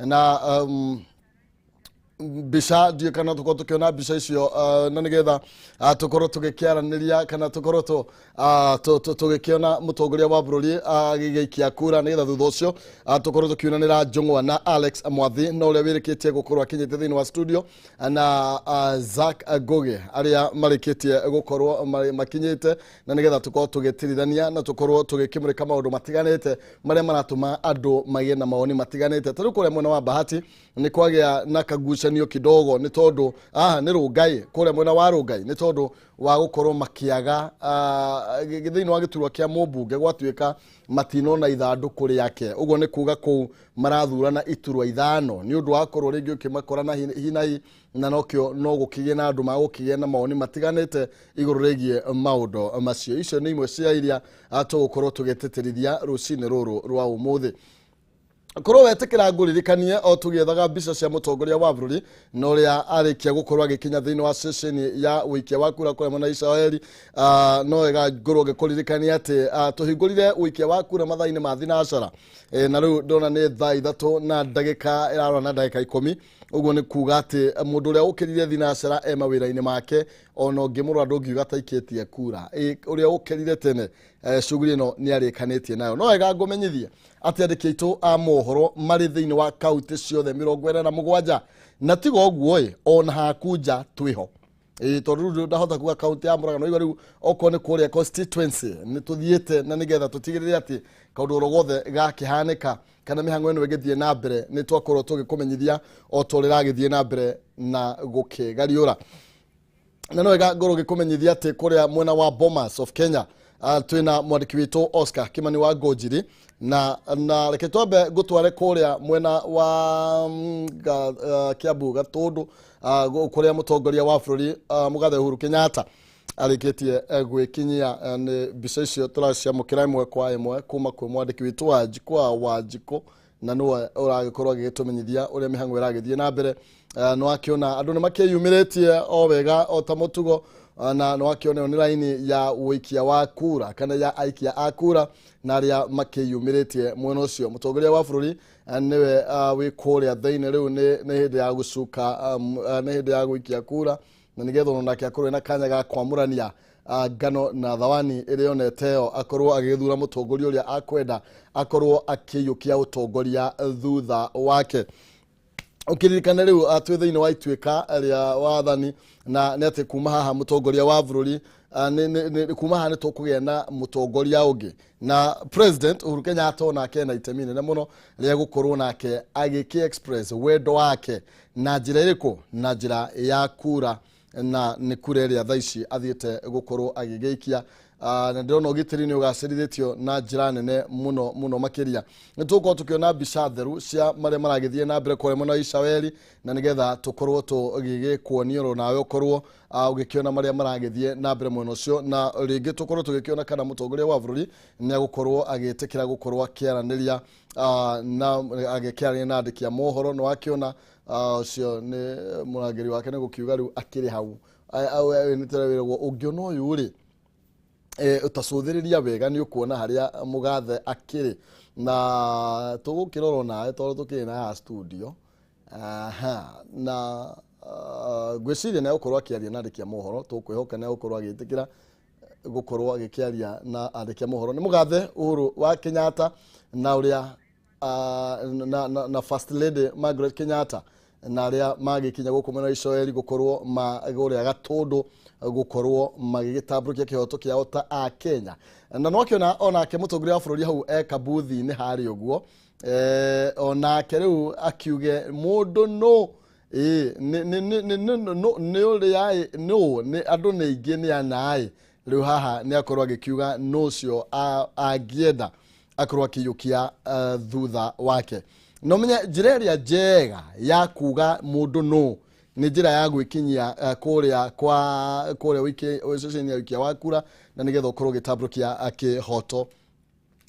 Na mbica ndiũ kana tũkorwo tũkĩona mbica icio, na nĩgetha tũkorwo tũgĩkĩaranĩria kana tũkorwo tũgĩkĩona mũtongoria wa bũrũri agĩgĩikia kura, nĩgetha thutha ũcio tũkorwo tũkiunanĩra njũng'wa na Alex Mwathi na ũrĩa wĩrĩkĩtie gũkorwo akinyĩte thĩinĩ wa studio na Zack Ngugi arĩa marĩkĩtie gũkorwo makinyĩte, na nĩgetha tũkorwo tũgĩtirithania na tũkorwo tũgĩkĩmũrĩka maũndũ matiganĩte marĩa maratũma andũ magĩe na mawoni matiganĩte. Ta rĩu kũrĩa mwena wa Bahati nĩ kwagĩa na kagucanio kidogo, nĩ tondũ aha nĩ Rũngai, kũrĩa mwena wa Rũngai, nĩ tondũ wa gũkorwo makĩaga thĩinĩ wa gĩturwa kĩa mũmbunge, gwatuĩka matinona ithandũkũ rĩake. Ũguo nĩ kuga kũu marathurana iturwa 5 nĩ ũndũ wa korwo rĩngĩ ũkĩmakora na hinahi, na nokĩo no gũkĩgĩe na andũ magũkĩgĩa na mawoni matiganĩte igũrũ rĩgiĩ maũndũ macio. Icio nĩ imwe cia iria tũgũkorwo tũgĩtĩtĩrithia rũcinĩ rũrũ rwa ũmũthĩ. Korwo wetĩkĩra ngũririkanie o tũgĩethaga mbica cia mũtongoria wa bũrũri na ũrĩa arĩkia gũkorwo agĩkinya thĩinĩ wa ceceni ya ũikia wa kura kũrĩa mwena wa Isiraeli, no wega ngorwo ngĩkũririkania atĩ tũhingũrire ũikia wa kura mathaa-inĩ ma thinacara. Na rĩu ndona nĩ thaa 3 na ndagĩka ĩrarora na ndagĩka 10. Ũguo nĩ kuga atĩ mũndũ ũrĩa ũkĩrire thinacara e mawĩra-inĩ make, ona ũngĩmũrora ndũngiuga taikĩtie kura. Ũrĩa ũkĩrire tene, shughuli ĩno nĩ arĩkanĩtie nayo. No wega ngũmenyithie atĩ andĩki aitũ a mohoro marĩ thĩinĩ wa kaunti ciothe 47, na tiga ũguo ĩ ona haku nja twĩho. Ĩ tondũ rĩu ndahota kuga kaunti ya Murang'a, no igua rĩu okorwo nĩ kũrĩa constituency nĩ tũthiĩte, na nĩgetha tũtigĩrĩre atĩ kaũndũ oro gothe gakĩhanĩka kana mĩhang'o ĩno ĩgĩthiĩ na mbere nĩ twakorwo tũgĩkũmenyithia o ta ũrĩa ĩragĩthiĩ na mbere na gũkĩgariũra. Na no wega ngorwo ngĩkũmenyithia atĩ kũrĩa mwena wa Bomas of Kenya twĩna mwandĩki witũ Oscar Kimani wa Ngũnjiri, na reke twambe ngũtware kũrĩa mwena wa Kiambu Gatũndũ, kũrĩa mũtongoria wa bũrũri mũgathe Uhuru Kenyatta arĩkĩtie gwĩkinyia. Nĩ mbica icio tũraciamũkĩra ĩmwe kwa ĩmwe kuma kwĩ mwandĩki witũ Wanjikũ wa Wanjikũ, na nĩwe ũragĩkorwo agĩgĩtũmenyithia ũrĩa mĩhang'o ĩragĩthiĩ na mbere. Nĩ wakĩona andũ nĩ makĩyumĩrĩtie o wega o ta mũtugo, na nĩ wakĩona ĩyo nĩ raini ya ũikia wa kura kana ya aikia a kura na arĩa makĩyumĩrĩtie mwena ũcio. Mũtongoria wa bũrũri nĩwe wĩ kũrĩa thĩinĩ rĩu, nĩ hĩndĩ ya gũcuka, nĩ hĩndĩ ya gũikia kura, na nĩgetha ona nake akorwo na kanya ga kwamũrania ngano na thawani ĩrĩa onete ĩyo, akorwo agĩgĩthura mũtongoria ũrĩa akwenda akorwo akĩiyũkia ũtongoria thutha wake. Ũkĩririkane rĩu twĩ thĩinĩ wa ituĩka rĩa wathani, na nĩ atĩ kuma haha mũtongoria wa bũrũri kuma haha nĩ tũkũgĩa na mũtongoria ũngĩ, na President Uhuru Kenyatta onake ena itemi inene mũno rĩa gũkorwo nake agĩkĩ express wendo wake na njĩra ĩrĩkũ? Na njĩra ya kura, na nĩ kura ĩrĩa thaa ici athiĩte gũkorwo agĩgĩikia. Na ndĩrona ũgitĩri nĩ ũgacĩrithĩtio na njĩra nene mũno mũno makĩria. Nĩ tũgũkorwo tũkĩona mbica theru cia marĩa maragĩthiĩ na mbere kũrĩa mwena wa Ishaeli, na nĩgetha tũkorwo tũgĩgĩkuonia oro nawe ũkorwo ũgĩkĩona marĩa maragĩthiĩ na mbere mwena ũcio, na rĩngĩ tũkorwo tũgĩkĩona kana mũtongoria wa bũrũri nĩ agũkorwo agĩtĩkĩra gũkorwo akĩaranĩria na agĩkĩaranĩria na andĩki a mohoro. Nĩ wakĩona ũcio nĩ mũrangĩri wake, nĩ gũkiuga rĩu akĩrĩ hau nĩ ũngĩona ũyũ rĩ, ũtacũthĩrĩria wega nĩ ũkuona harĩa mũgathe akĩrĩ, na tũgũkĩrora nawe tondũ tũkĩrĩ na haha studio. Aha, na ngwĩciria nĩ agũkorwo akĩaria na andĩki a mohoro. Tũkwĩhoka nĩ agũkorwo agĩtĩkĩra gũkorwo agĩkĩaria na andĩki a mohoro. Nĩ mũgathe Uhuru wa Kenyatta na ũrĩa na First Lady Margaret Kenyatta na arĩa magĩkinya gũkũ mwena wa Isiraeli gũkorwo kũrĩa Gatũndũ gũkorwo magĩgĩtambũrũkia kĩhoto kĩao ta a Kenya. Na no akĩona onake mũtongoria wa bũrũri hau e kabuthi-inĩ harĩa ũguo, onake rĩu akiuge mũndũ no ĩ nĩ ũrĩa nũ nĩ andũ nĩ aingĩ nĩ anaĩ. Rĩu haha nĩ akorwo agĩkiuga nũ ũcio angĩenda akorwo akĩiyũkia thutha wake. No menye njĩra ĩrĩa njega ya kuga mũndũ nũ nĩ njĩra ya gwĩkinyia kũrĩa kwa kũrĩa ceceni ya ũikia wa kura, na nĩgetha ũkorwo ũgĩtambũrũkia kĩhoto.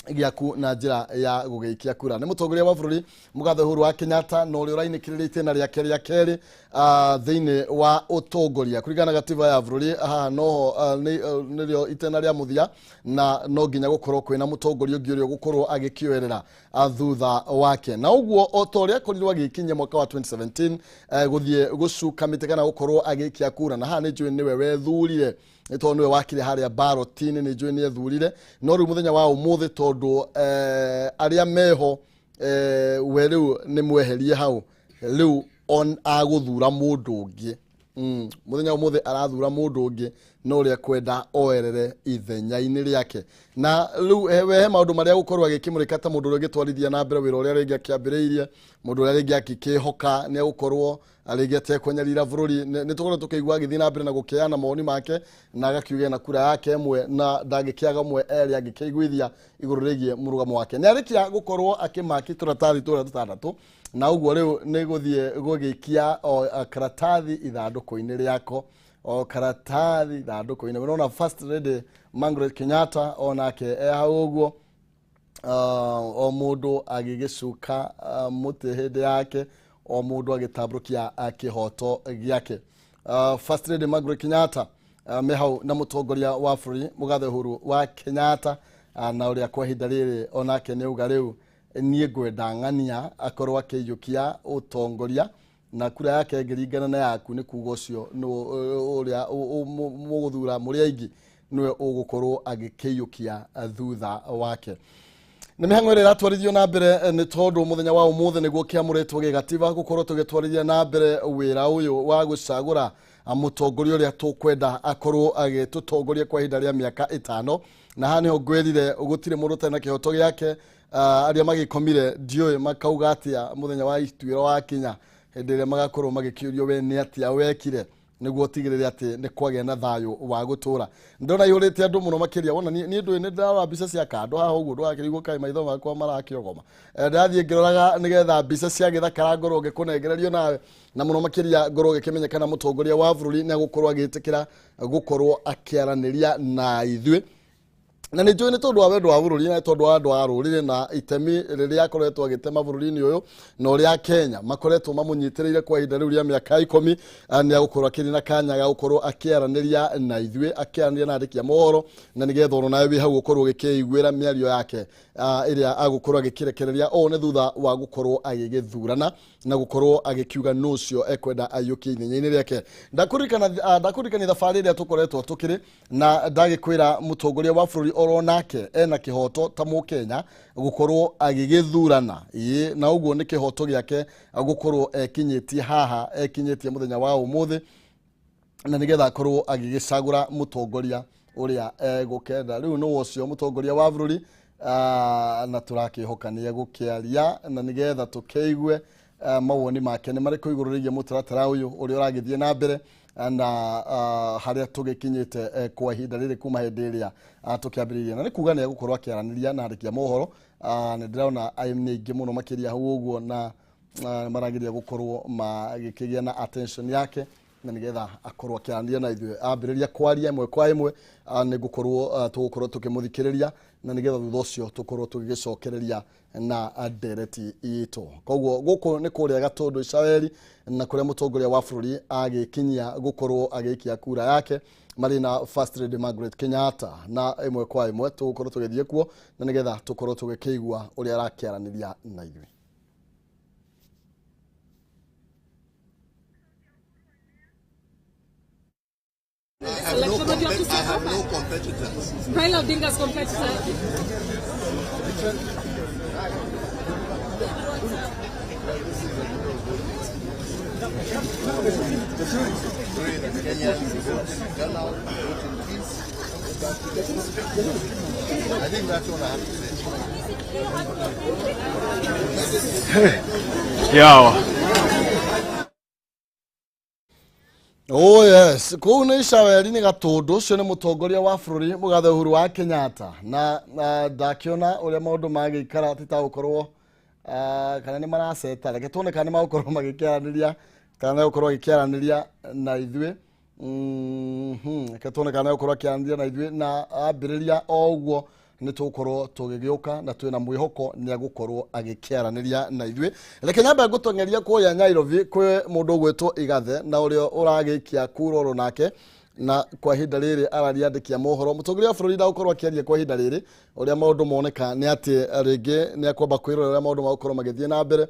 Gĩaku na njĩra ya gũgĩikia kura. Nĩ mũtongoria wa bũrũri mũgathe Uhuru wa Kenyatta, na ũrĩa ũrainĩkĩrĩria itĩna rĩake rĩa kerĩ thĩinĩ wa ũtongoria kũringana na gatiba ya bũrũri. Haha noho nĩrĩo itĩna rĩa mũthia, na no nginya gũkorwo kwĩna mũtongoria ũngĩ ũrĩa ũgũkorwo agĩkĩoerera thutha wake. Na ũguo o ta ũrĩa akorirwo agĩkinyia mwaka wa 2017 gũthiĩ gũcuka mĩtĩ kana gũkorwo agĩikia kura, na haha nĩ njũĩ nĩwe wethurire, nĩ tondũ nĩwe wakire harĩa baroti-inĩ, nĩ njũĩ nĩ ethurire. No rĩu mũthenya wa ũmũthĩ, tondũ arĩa meho we rĩu nĩ mweherie hau, rĩu on agũthura mũndũ ũngĩ. Mũthenya wa ũmũthĩ arathura mũndũ ũngĩ na ũrĩa kwenda oerere ithenya-inĩ rĩake. Na rĩu wehe maũndũ marĩa gũkorwo agĩkĩmũrĩka ta mũndũ ũrĩa ũngĩtwarithia na mbere wĩra ũrĩa rĩngĩ akĩambĩrĩirie, mũndũ ũrĩa rĩngĩ akĩkĩhoka nĩ egũkorwo rĩngĩ atekũnyarira bũrũri. Nĩ tũkorwo tũkĩigua agĩthiĩ na mbere na gũkĩana mawoni make, na agakiuga na kura yake ĩmwe na ndangĩkĩaga mwe erĩ angĩkĩiguithia igũrũ rĩgiĩ mũrũgamo wake. Nĩ arĩkia gũkorwo akĩmaki tũratathi tũrĩa tũtandatũ, na ũguo rĩu nĩ gũthiĩ gũgĩikia o karatathi ithandũkũ-inĩ rĩako, o karatathi ithandũkũ-inĩ. Ũrona First Lady Margaret Kenyatta onake e hau ũguo, o mũndũ agĩgĩcuka mũtĩ hĩndĩ yake, o mũndũ agĩtambũrũkia kĩhoto gĩake. First Lady Margaret Kenyatta me hau na mũtongoria wa bũrũri mũgathe Uhuru wa Kenyatta, na ũrĩa kwa ihinda rĩrĩ onake nĩ auga rĩu niĩ ngwenda ng'ania akorwo akĩiyũkia ũtongoria, na kura yake ĩngĩringana na yaku, nĩ kuga ũcio nĩ ũrĩa mũgũthura mũrĩ aingĩ nĩwe ũgũkorwo agĩkĩiyũkia thutha wake. Nĩ mĩhang'o ĩrĩa ĩratwarithio na mbere, nĩ tondũ mũthenya wa ũmũthĩ nĩguo kĩamũrĩtwo gĩgatiba gũkorwo tũgĩtwarithia na mbere wĩra ũyũ wa gũcagũra mũtongoria ũrĩa tũkwenda akorwo agĩtũtongoria kwa ihinda rĩa mĩaka 5. Na haha nĩho ngwĩrire gũtirĩ mũndũ ũtarĩ na kĩhoto gĩake. Arĩa magĩkomire ndiũĩ makauga atĩa mũthenya wa ituĩro wakinya, hĩndĩ ĩrĩa magakorwo magĩkĩũrio we nĩ atĩa wekire nĩguo ũtigĩrĩre atĩ nĩ kwagĩa na thayũ wa gũtũra. Ndona ihũrĩte andũ mũno makĩria. Wona niĩ ndũĩ nĩ ndĩrarora mbica cia kando haha ũguo, ndũgakĩrigwo kaĩ maitho makwa marakĩogoma. Ndĩrathiĩ ngĩroraga nĩgetha mbica cia gĩthakara ngorwo ngĩkũnengererio nawe, na mũno makĩria ngorwo ngĩkĩmenya kana mũtongoria wa bũrũri nĩ agũkorwo agĩtĩkĩra gũkorwo akĩaranĩria na ithuĩ. Na nĩ njũĩ nĩ tondũ wa wendo wa bũrũri, na nĩ tondũ wa andũ a rũrĩrĩ na itemi rĩrĩa akoretwo agĩtema bũrũri-inĩ ũyũ, na ũrĩa Kenya makoretwo mamũnyitĩrĩire kwa ihinda rĩu rĩa mĩaka 10, nĩ agũkorwo akĩrĩ na kanya ga gũkorwo akĩaranĩria na ithuĩ, akĩaranĩria na andĩki a mohoro, na nĩgetha ona nawe wĩ hau ũkorwo ũgĩkĩiguĩra mĩario yake ĩrĩa agũkorwo agĩkĩrekereria. Ũũ nĩ thutha wa gũkorwo agĩgĩthurana na gũkorwo agĩkiuga nũ ũcio ekwenda aiyũkie ithenya-inĩ rĩake. Ndakũririkania thabarĩ ĩrĩa tũkoretwo tũkĩrĩ na ndagĩkwĩra mũtongoria wa bũrũri oro nake ena kĩhoto ta mũkenya gũkorwo agĩgĩthurana. Ĩĩ, na ũguo nĩ kĩhoto gĩake gũkorwo ekinyĩtie haha ekinyĩtie mũthenya wa ũmũthĩ, na nĩgetha akorwo agĩgĩcagũra mũtongoria ũrĩa egũkenda. Rĩu nĩ ũcio mũtongoria wa bũrũri, na tũrakĩhoka nĩ egũkĩaria, na nĩgetha tũkĩigue mawoni make nĩ marĩkũ igũrũ rĩgiĩ mũtaratara ũyũ ũrĩa ũragĩthiĩ na mbere, na harĩa tũgĩkinyĩte kwa ihinda rĩrĩ kuma hĩndĩ ĩrĩa tũkĩambĩrĩirie. Na nĩ kuga nĩ egũkorwo akĩaranĩria na andĩki a mohoro. Nĩ ndĩrona nĩ aingĩ mũno makĩria hau ũguo, na marageria gũkorwo magĩkĩgĩa na attention yake, na nĩgetha akorwo akĩaranĩria na ithuĩ. Ambĩrĩria kwaria ĩmwe kwa ĩmwe, nĩ ngũkorwo tũgũkorwo tũkĩmũthikĩrĩria, na nĩgetha thutha ũcio tũkorwo tũgĩgĩcokereria na ndereti itũ. Koguo gũkũ nĩ kũrĩa Gatũndũ Icaweri, na kũrĩa mũtongoria wa bũrũri agĩkinyia gũkorwo agĩikia kura yake marĩ na First Lady Margaret Kenyatta, na ĩmwe kwa ĩmwe tũgũkorwo tũgĩthiĩ kuo, na nĩgetha tũkorwo tũgĩkĩigua ũrĩa arakĩaranĩria na ithuĩ. Election, but you have to I step have up. no competitors. Raila Odinga's competitor. Pray that Kenyans vote, turn out, vote in peace. I think that's all I have to say. Yawa. Oh yes, kũu nĩ Icaweri nĩ Gatũndũ. Ũcio nĩ mũtongoria wa bũrũri mũgathe Uhuru wa Kenyatta, na ndakĩona ũrĩa maũndũ magĩikara ti ta gũkorwo kana nĩ maraceta. Reke tuone kana nĩ magũkorwo magĩkĩaranĩria, kana nĩ gũkorwo agĩkĩaranĩria na ithuĩ. Reke tuone kana nĩ gũkorwo akĩaranĩria na ithuĩ. Na ambĩrĩria o ũguo Nĩ tũgũkorwo tũgĩgĩũka na twĩna mwĩhoko nĩ agũkorwo agĩkĩaranĩria na ithuĩ. Reke nyambe ngũteng'eria kũrĩa Nairobi kwĩ mũndũ ũgwĩtwo Igathe na ũrĩa ũragĩikia kura oro nake, na kwa ihinda rĩrĩ arariandĩkia mohoro. Mũtongoria wa bũrũri ndagũkorwo akĩaria kwa ihinda rĩrĩ. Ũrĩa maũndũ moneka nĩ atĩ rĩngĩ nĩ akwamba kwĩrora ũrĩa maũndũ magũkorwo magĩthiĩ na mbere,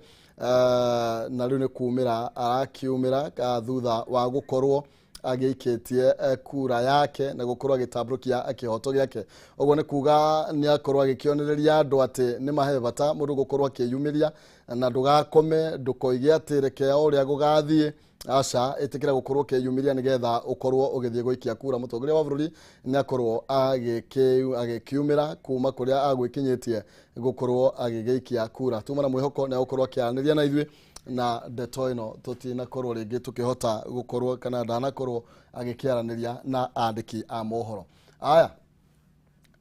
na rĩu nĩ kumĩra arakiumĩra thutha wa gũkorwo agĩikĩtie kura yake na gũkorwo agĩtambũrũkia kĩhoto gĩake. Ũguo nĩ kuga nĩ akorwo agĩkĩonereria andũ atĩ nĩ mahe bata mũndũ gũkorwo akĩyumĩria na ndũgakome, ndũkoige atĩ reke o ũrĩa gũgathiĩ. Aca, ĩtĩkĩra gũkorwo ũkĩyumĩria nĩgetha ũkorwo ũgĩthiĩ gũikia kura. Mũtongoria wa bũrũri nĩ akorwo agĩkiumĩra kuma kũrĩa agwĩkinyĩtie gũkorwo agĩgĩikia kura. Tuma na mwĩhoko nĩ agũkorwo akĩaranĩria na ithuĩ na ndeto ĩno tũtinakorwo rĩngĩ tũkĩhota gũkorwo kana ndanakorwo agĩkĩaranĩria na andĩki a mohoro aya.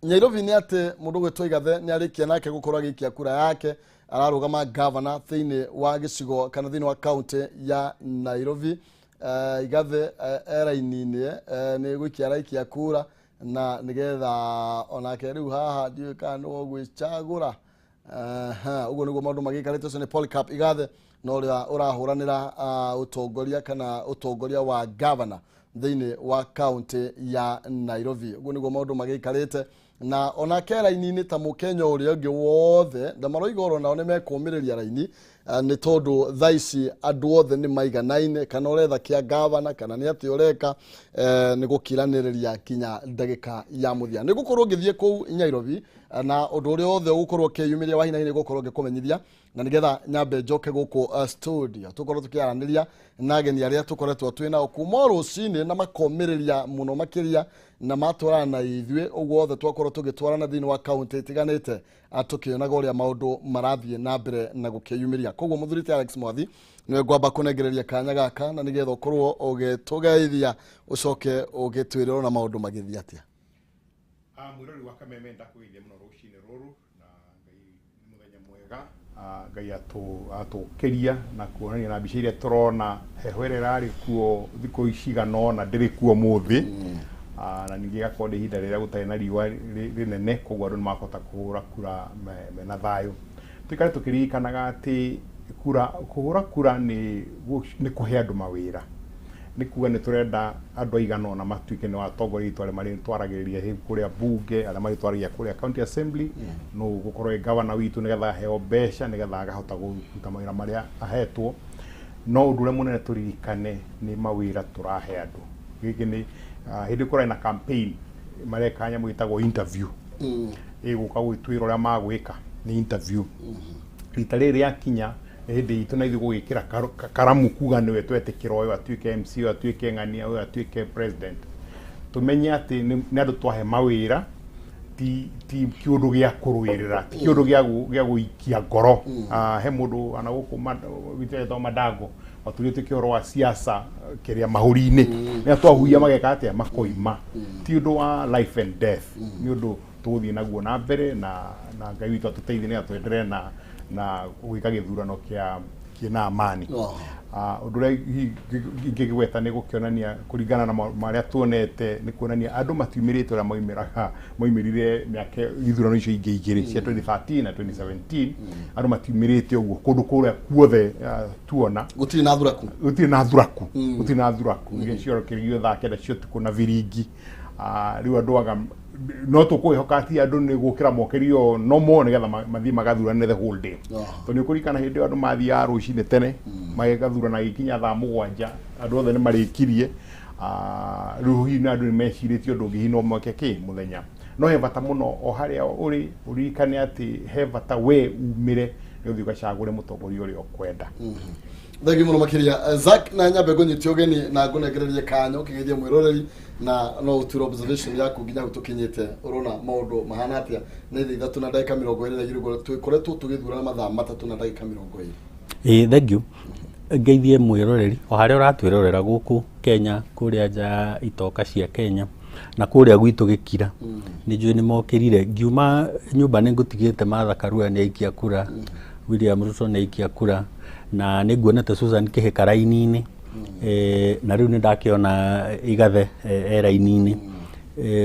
Nairobi nĩ atĩ mũndũ gwĩtwo Igathe nĩ arĩkia nake gũkorwo agĩikia kura yake. Ararũgama gavana thĩinĩ wa gĩcigo kana thĩinĩ wa kaunti ya Nairobi. Igathe e raini-inĩ, nĩ gũikia araikia kura na nĩgetha onake rĩu haha ndiũĩ kana nĩwe ũgwĩcagũra. Ũguo nĩguo maũndũ magĩikarĩte. Ũcio nĩ Polycarp Igathe na ũrĩa ũrahũranĩra ũtongoria kana ũtongoria wa gavana thĩinĩ wa kaunti ya Nairobi. Ũguo nĩguo maũndũ magĩikarĩte, na onake raini-inĩ ta mũkenya ũrĩa ũngĩ wothe, na maroiga oro nao nĩ mekũmĩrĩria raini, nĩ tondũ thaa ici andũ othe nĩ maiganaine. Kana ũretha kĩa gavana kana nĩ atĩ ũreka, nĩ gũkiranĩrĩria kinya ndagĩka ya mũthia. Nĩ gũkorwo ngĩthiĩ kũu Nairobi, na ũndũ ũrĩa wothe ũgũkorwo ũkĩyumĩria wa hinahi nĩ gũkorwo ngĩkũmenyithia, na nĩgetha nyambe njoke gũkũ studio tũkorwo tũkĩaranĩria na ageni arĩa tũkoretwo twĩ nao kuma o rũcinĩ na makomĩrĩria mũno makĩria na matwarana na ithuĩ ũguo othe twakorwo tũgĩtwarana thĩinĩ wa kaunti itiganĩte, tũkĩonaga ũrĩa maũndũ marathiĩ na mbere na gũkĩyumĩria. Koguo mũthuri ti Alex Mwathi, nĩwe ngwamba kũnengereria kanya gaka na nĩgetha ũkorwo ũgĩtũgeithia, ũcoke ũgĩtwĩre ona maũndũ magĩthiĩ atĩa. Mwĩrori wa Kameme, ndakũgeithia mũno rũcinĩ rũrũ na Ngai nĩ mũthenya mwega. Ngai atũkĩria na kuonania na mbica iria tũrona heho ĩrĩa ĩrarĩ kuo thikũ ici igana ũna ndĩrĩ kuo mũthĩ. Na ningĩ ĩgakorwo nĩ ihinda rĩrĩa gũtarĩ na riũa rĩnene, koguo andũ nĩ makũhota kũhũra kura mena thayũ. Tũikare tũkĩririkanaga atĩ kura, kũhũra kura nĩ kũhe andũ mawĩra, nĩ kuga nĩ tũrenda andũ aigana ũna matuĩke nĩ atongoria witũ, arĩa marĩtwaragĩrĩria hihi kũrĩa bunge, arĩa marĩtwaragĩria kũrĩa county assembly, no gũkorwo ĩ gavana witũ nĩgetha aheo mbeca nĩgetha akahota kũruta mawĩra marĩa ahetwo. No ũndũ ũrĩa mũnene tũririkane nĩ mawĩra tũrahe andũ. Gĩkĩ nĩ hĩndĩ kũrarĩ na campaign mareka nyamũ ĩtagwo interview, ĩgũka gwĩtwĩra ũrĩa magwĩka nĩ interview. Rita rĩrĩ rĩakinya nĩ hĩndĩ itũ na ithuĩ gũgĩkĩra karamu kuga nĩwe twetĩkĩra, ũyũ atuĩke MC, ũyũ atuĩke ng'ania, ũyũ atuĩke president. Tũmenye atĩ nĩ andũ twahe mawĩra, ti kĩũndũ gĩa kũrũĩrĩra, ti kĩũndũ gĩa gũikia ngoro. He mũndũ ana gũkũ witũ etagwo Mandango watũrĩte ũhoro wa siasa kĩrĩa mahũri-inĩ nĩ twahuia mageka atĩa makoima. Ti ũndũ wa life and death, nĩ ũndũ tũgũthiĩ naguo na mbere na Ngai witũ atũteithie nĩgetha tũenderee na gwĩka gĩthurano kĩa kĩna amani. Ũndũ ũrĩa hihi ingĩgweta nĩ gũkĩonania kũringana na marĩa tuonete nĩ kuonania andũ matiumĩrĩte ũrĩa maumĩraga maumĩrire mĩaka ithurano icio ingĩ igĩrĩ cia 2013 na 2017. Andũ matiumĩrĩte ũguo kũndũ kũrĩa kuothe tuona. Gũtirĩ na thuraku. Gũtirĩ na thuraku, gũtirĩ na thuraku iria ciorokĩrĩrio thaa 9 cia ũtukũ na biringi. Rĩu andũ aga no tũkwĩhoka atĩ andũ nĩ gũkĩra mokĩrio nomo nĩgetha mathiĩ magathurane the whole day, tondũ nĩ ũkũririkana hĩndĩ ĩyo andũ mathiaga rũcinĩ tene magathurana, gĩkinya thaa 7 andũ othe nĩ marĩkirie. Rĩu hihi na andũ nĩ mecirĩtie ũndũ ũngĩ, hihi no moke kĩ mũthenya. No he bata mũno o harĩa ũrĩ ũririkane atĩ he bata we umĩre nĩ ũthiĩ ũgacagũre mũtongoria ũrĩa ũkwenda. Thengi mũno makĩria, Zack, na nyambe ngũnyite ũgeni na ngũnengererie kanya ũkĩgeithia mwĩroreri na no ũture observation yaku nginya hau tũkinyĩte. Ũrona maũndũ mahana atĩa? Nĩ thaa 3:22 ũguo tũkoretwo tũgĩthurana mathaa 3:20. Ĩĩ, thank you. Ngeithie mwĩroreri o harĩa ũratwĩrorera gũkũ Kenya, kũrĩa nja ya itoka cia Kenya na kũrĩa gwitũ gĩkira. Nĩ njũĩ nĩ mokĩrire. Ngiuma nyũmba nĩ ngũtigĩte Martha Karua nĩ aikia kura, William Ruto nĩ aikia kura, na nĩ nguonete Susan Kĩhĩka raini-inĩ. Na rĩu nĩ ndakĩona Igathe e raini-inĩ.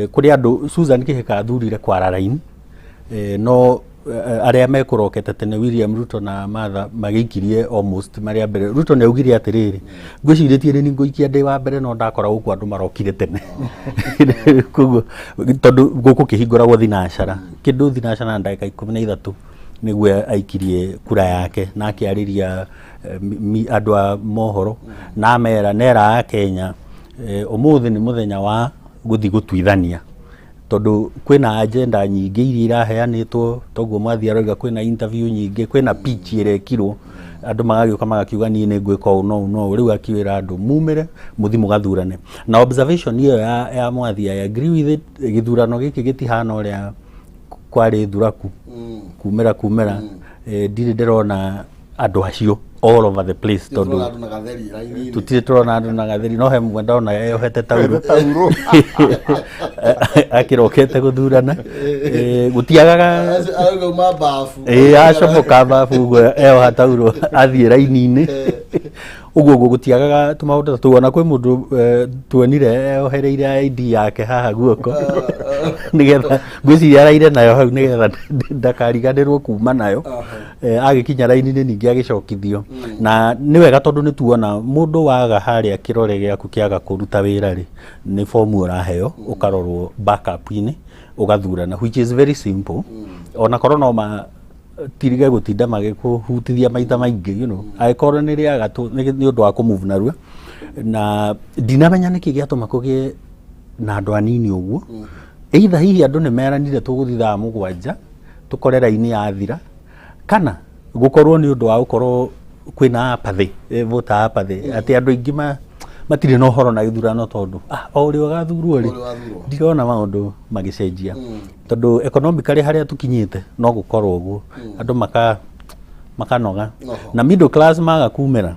Kũrĩ andũ Susan Kĩhĩka athurire kwara raini. No arĩa mekũrokete tene William Ruto na Martha magĩikirie almost marĩa mbere. Ruto nĩ augire atĩrĩrĩ, ngwĩcirĩtie nĩ ngũikia ndĩ wa mbere, no ndakora gũkũ andũ marokire tene. Koguo tondũ gũkũ kĩhingũragwo thinacara, kĩndũ thinacara na ndagĩka 13 nĩguo aikirie kura yake, na akĩarĩria andũ a mohoro na amera nera a Kenya, ũmũthĩ nĩ mũthenya wa gũthiĩ gũtuithania, tondũ kwĩna agenda nyingĩ iria iraheanĩtwo. Toguo Mwathi aroiga kwĩna interview nyingĩ, kwĩna pitch ĩrekirwo, andũ magagĩũka magakiuga niĩ nĩ ngwĩka ũũ no ũũ no ũũ. Rĩu akiwĩra andũ mumĩre mũthiĩ mũgathurane. Na observation ĩyo ya Mwathi, I agree with it. Gĩthurano gĩkĩ gĩtihana ũrĩa kwarĩ thuraku kumĩra. Ndirĩ ndĩrona andũ acio all over the place, tondũ andũ na gatheri raini-inĩ. Tũtirĩ tũrona andũ na gatheri, no he mũmwe ndona eyohete tauro Tauro. akĩrokete gũthurana. Gũtiagaga. Arauga uma bafu. Ĩĩ, acomoka babu ũguo eyoha tauro athiĩ raini-inĩ ũguo gũtiagaga tũmaũndũ ta tũu. Ona kwĩ mũndũ tuonire eyohereire ID yake haha guoko, nĩgetha ngwĩciria araire nayo hau nĩgetha ndakariganĩrwo kuma nayo. Agĩkinya raini-inĩ ningĩ agĩcokithio. Na nĩ wega tondũ nĩ tuona mũndũ waga harĩa kĩrore gĩaku kĩaga kũruta wĩra rĩ, nĩ fomu ũraheo, ũkarorwo backup-inĩ, ũgathurana, which is very simple. Ona korwo no ma tirige gũtinda magĩkũhutithia maita maingĩ, angĩkorwo nĩ rĩaga nĩ ũndũ wa kũmove narua. Na ndinamenya nĩkĩ gĩatũma kũgĩe na andũ anini ũguo. Either hihi andũ nĩ meranire tũgũthiĩ thaa 7 tũkore raini yathira, kana gũkorwo nĩ ũndũ wa gũkorwo kwĩna apathy, voter apathy, atĩ andũ aingĩ matirĩ na ũhoro na gĩthurano, tondũ o ũrĩa ũgathurwo rĩ, Ũrĩa ũgathurwo. Ndirona maũndũ magĩcenjia, tondũ economically harĩa tũkinyĩte no gũkorwo ũguo andũ makanoga. Na middle class maga kumĩra,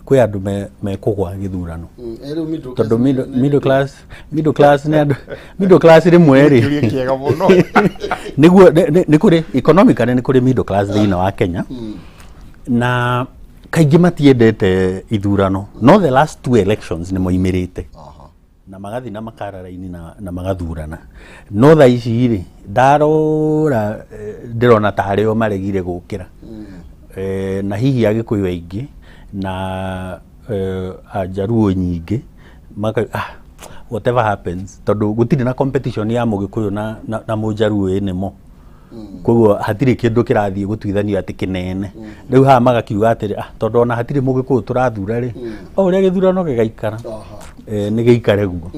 kwĩ andũ mekũgwa gĩthurano. Rĩu middle class Tondũ middle class nĩ andũ middle class rĩmwe rĩ. Kĩũria kĩega mũno. Nĩguo nĩ kũrĩ economically, nĩ kũrĩ middle class thĩinĩ wa Kenya, na kaingĩ matiendete ithurano, no the last two elections nĩ moimĩrĩte na magathi na makara raini na magathurana. No thaa ici rĩ, ndarora ndĩrona tarĩ o maregire gũkĩra. Na hihi Agĩkũyũ aingĩ na Anjaruo nyingĩ maka, whatever happens, tondũ gũtirĩ na competition ya Mũgĩkũyũ na Mũjaruo ĩnĩmo, koguo hatirĩ kĩndũ kĩrathiĩ gũtuithanio atĩ kĩnene. Rĩu haha magakiuga atĩrĩ, tondũ ona hatirĩ Mũgĩkũyũ tũrathura rĩ, o ũrĩa gĩthurano gĩgaikara, nĩ gĩikare guo.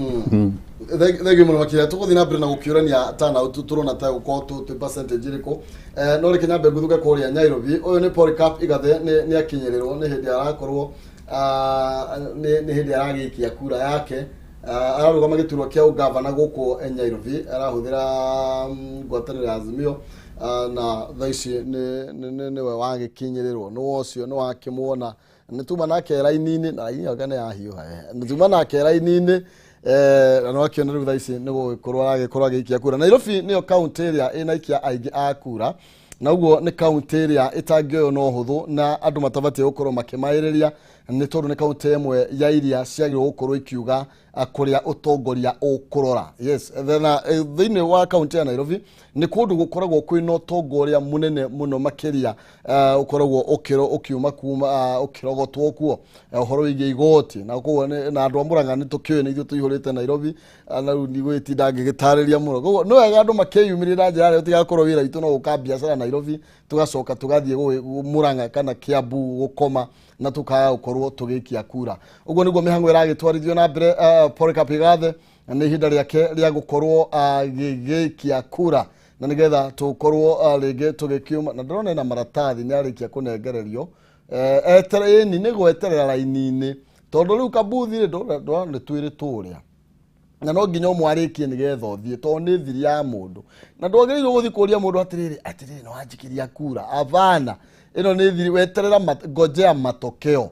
Thengiũ mũno makĩria. Tũgũthiĩ na mbere na gũkĩũrania tana tũrona ta gũkorwo twĩ percentage ĩrĩkũ. No reke nyambe ngũthũke kũrĩa Nairobi. Ũyũ nĩ Polycarp Igathe, nĩ akinyĩrĩrwo nĩ hĩndĩ arakorwo nĩ hĩndĩ aragĩikia kura yake. Ararũgama gĩturwa kĩa ũgavana gũkũ Nairobi, arahũthĩra ngwatanĩro ya Azimio. Na thaa ici nĩwe wagĩkinyĩrĩrwo, nĩ ũcio nĩ wakĩmuona, nĩ tuma nake raini-inĩ, na raini ĩyo nĩ yahiũha. Nĩ tuma nake raini-inĩ, na nĩ wakĩona rĩu thaa ici nĩ gũgĩkorwo aragĩkorwo agĩikia kura. Nairobi nĩyo kaunti ĩrĩa ĩna aikia aingĩ a kura, na ũguo nĩ kaunti ĩrĩa ĩtangĩoywo na ũhũthũ na andũ matabatiĩ gũkorwo makĩmaĩrĩria, nĩ tondũ nĩ kaunti ĩmwe ya iria ciagĩrĩirwo gũkorwo ikiuga kũrĩa ũtongoria ũkũrora. Yes, na thĩinĩ wa kaunti ya Nairobi nĩ kũndũ gũkoragwo kwĩna ũtongoria mũnene mũno makĩria, ũkoragwo ũkiuma kuma ũkĩrogotwo kuo, ũhoro wĩgiĩ igoti, na koguo na andũ a Mũrang'a nĩ tũkĩũĩ nĩ ithuĩ tũihũrĩte Nairobi. Na rĩu ndigũgĩtinda ngĩgĩtarĩria mũno. Koguo nĩ wega andũ makĩyumĩrie na njĩra ĩrĩa tũtigakorwo wĩra witũ no gũka biacara Nairobi, tũgacoka tũgathiĩ Mũrang'a kana Kiambu gũkoma na tũkaga gũkorwo tũgĩikia kura. Ũguo nĩguo mĩhang'o ĩragĩtwarithio na mbere. Polycarp Igathe nĩ ihinda rĩake rĩa gũkorwo agĩgĩikia kura, na nĩgetha tũkorwo rĩngĩ tũgĩkiuma, na ndĩrona ena maratathi nĩ arĩkia kũnengererio. Etere ĩni nĩ gweterera raini-inĩ, tondũ rĩu kabuthi rĩ ndũrona nĩ twĩrĩ tũrĩa, na no nginya ũmwarĩkie nĩgetha ũthiĩ, tondũ nĩ thiri ya mũndũ, na ndwagĩrĩirwo gũthiĩ kũria mũndũ atĩrĩrĩ, atĩrĩrĩ, nĩ wanjikiria kura. Avana, ĩno nĩ thiri, weterera ngojea matokeo.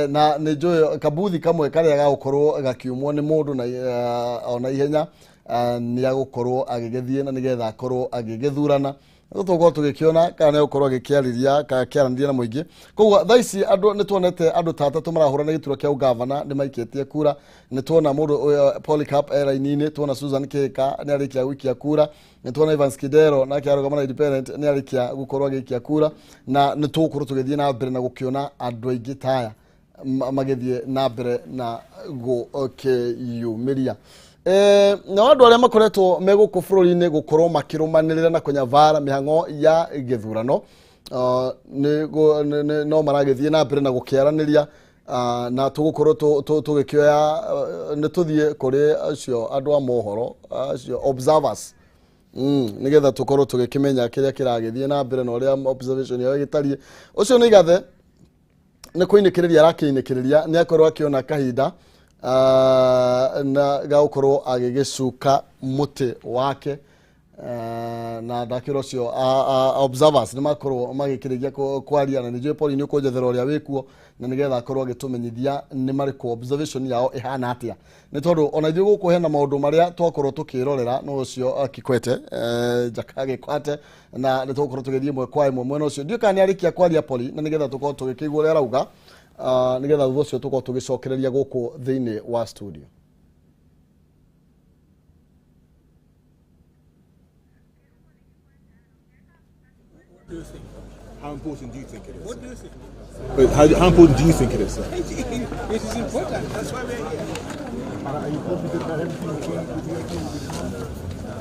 Na nĩ njũĩ kabuthi kamwe karĩa gagũkorwo gakiumwo nĩ mũndũ na ona ihenya nĩ agũkorwo agĩgĩthiĩ na nĩgetha akorwo agĩgĩthurana. Tũgũkorwo tũgĩkĩona kana nĩ gũkorwo agĩkĩarĩria kana akĩaranĩria na mũingĩ. Koguo thaa ici andũ nĩ tuonete andũ ta atatũ marahũrana gĩturwa kĩa ũgavana nĩ maikĩtie kura. Nĩ tuona mũndũ ũyũ Polycarp e raini-inĩ, tuona Susan Kihika nĩ arĩkia gũikia kura, nĩ tuona Evans Kidero nake arũgama na independent nĩ arĩkia gũkorwo agĩikia kura, na nĩ tũgũkorwo tũgĩthiĩ na mbere na gũkĩona andũ aingĩ ta aya magĩthiĩ na mbere na gũkĩyumĩria. Nao andũ arĩa makoretwo me gũkũ bũrũri-inĩ gũkorwo makĩrũmanĩrĩra na kũnyabara mĩhang'o ya gĩthurano, no maragĩthiĩ na mbere na gũkĩaranĩria, na tũgũkorwo tũgĩkĩoya, nĩ tũthiĩ kũrĩ acio andũ a mohoro, acio observers, nĩgetha tũkorwo tũgĩkĩmenya kĩrĩa kĩragĩthiĩ na mbere na ũrĩa observation yao ĩgĩtariĩ. Ũcio nĩ Igathe nĩ kũinĩkĩrĩria arakĩinĩkĩrĩria, nĩ akorwo akĩona kahinda na gagũkorwo agĩgĩcuka mũtĩ wake, na ndakĩra ũcio observers nĩ makorwo magĩkĩrĩria kwaria, na nĩ njũĩ Paul nĩ ũkũnjethera ũrĩa wĩkuo, na nĩgetha akorwo agĩtũmenyithia nĩ marĩkũ observation yao ĩhana atĩa, nĩ tondũ ona ithuĩ gũkũ hena maũndũ marĩa twakorwo tũkĩrorera. No ũcio Kikwete, Jakaya Kikwete, na nĩ tũgũkorwo tũgĩthiĩ ĩmwe kwa ĩmwe mwena ũcio. Ndiũĩ kana nĩ arĩkia kwaria Poli, na nĩgetha tũkorwo tũgĩkĩigua ũrĩa arauga, nĩgetha thutha ũcio tũkorwo tũgĩcokereria gũkũ thĩinĩ wa studio. How important do you think it is? What do you think? Wait, how important do you think it is, sir? It is important. That's why we're here. Are you confident that everything will be okay?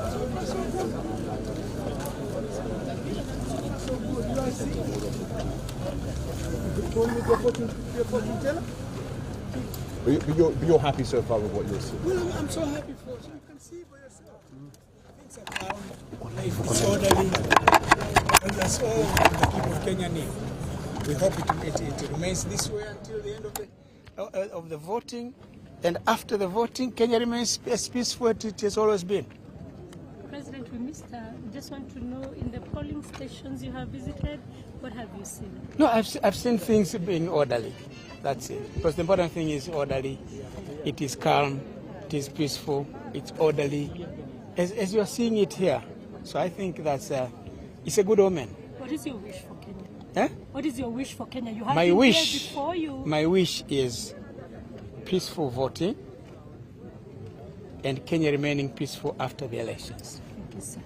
So far, so good. So good. You are seeing. You want me to be a fortune teller? But you're happy so far with what you're seeing? Well, I'm so happy for you. You can see for yourself. Things are calm. It's orderly. And that's all the people of Kenya need. We hope it remains this way until the end of the voting. And after the voting, Kenya remains as peaceful as it has always been. President, we missed. Just want to know, in the polling stations you have visited, what have you seen? No, I've seen things being orderly. That's it. Because the important thing is orderly. It is calm. It is peaceful. It's orderly, as you are seeing it here. So I think that's it's a good omen. What is your wish for Kenya? Eh? What is your wish for Kenya? You have My been wish, here before you. My wish is peaceful voting and Kenya remaining peaceful after the elections. Thank you, sir.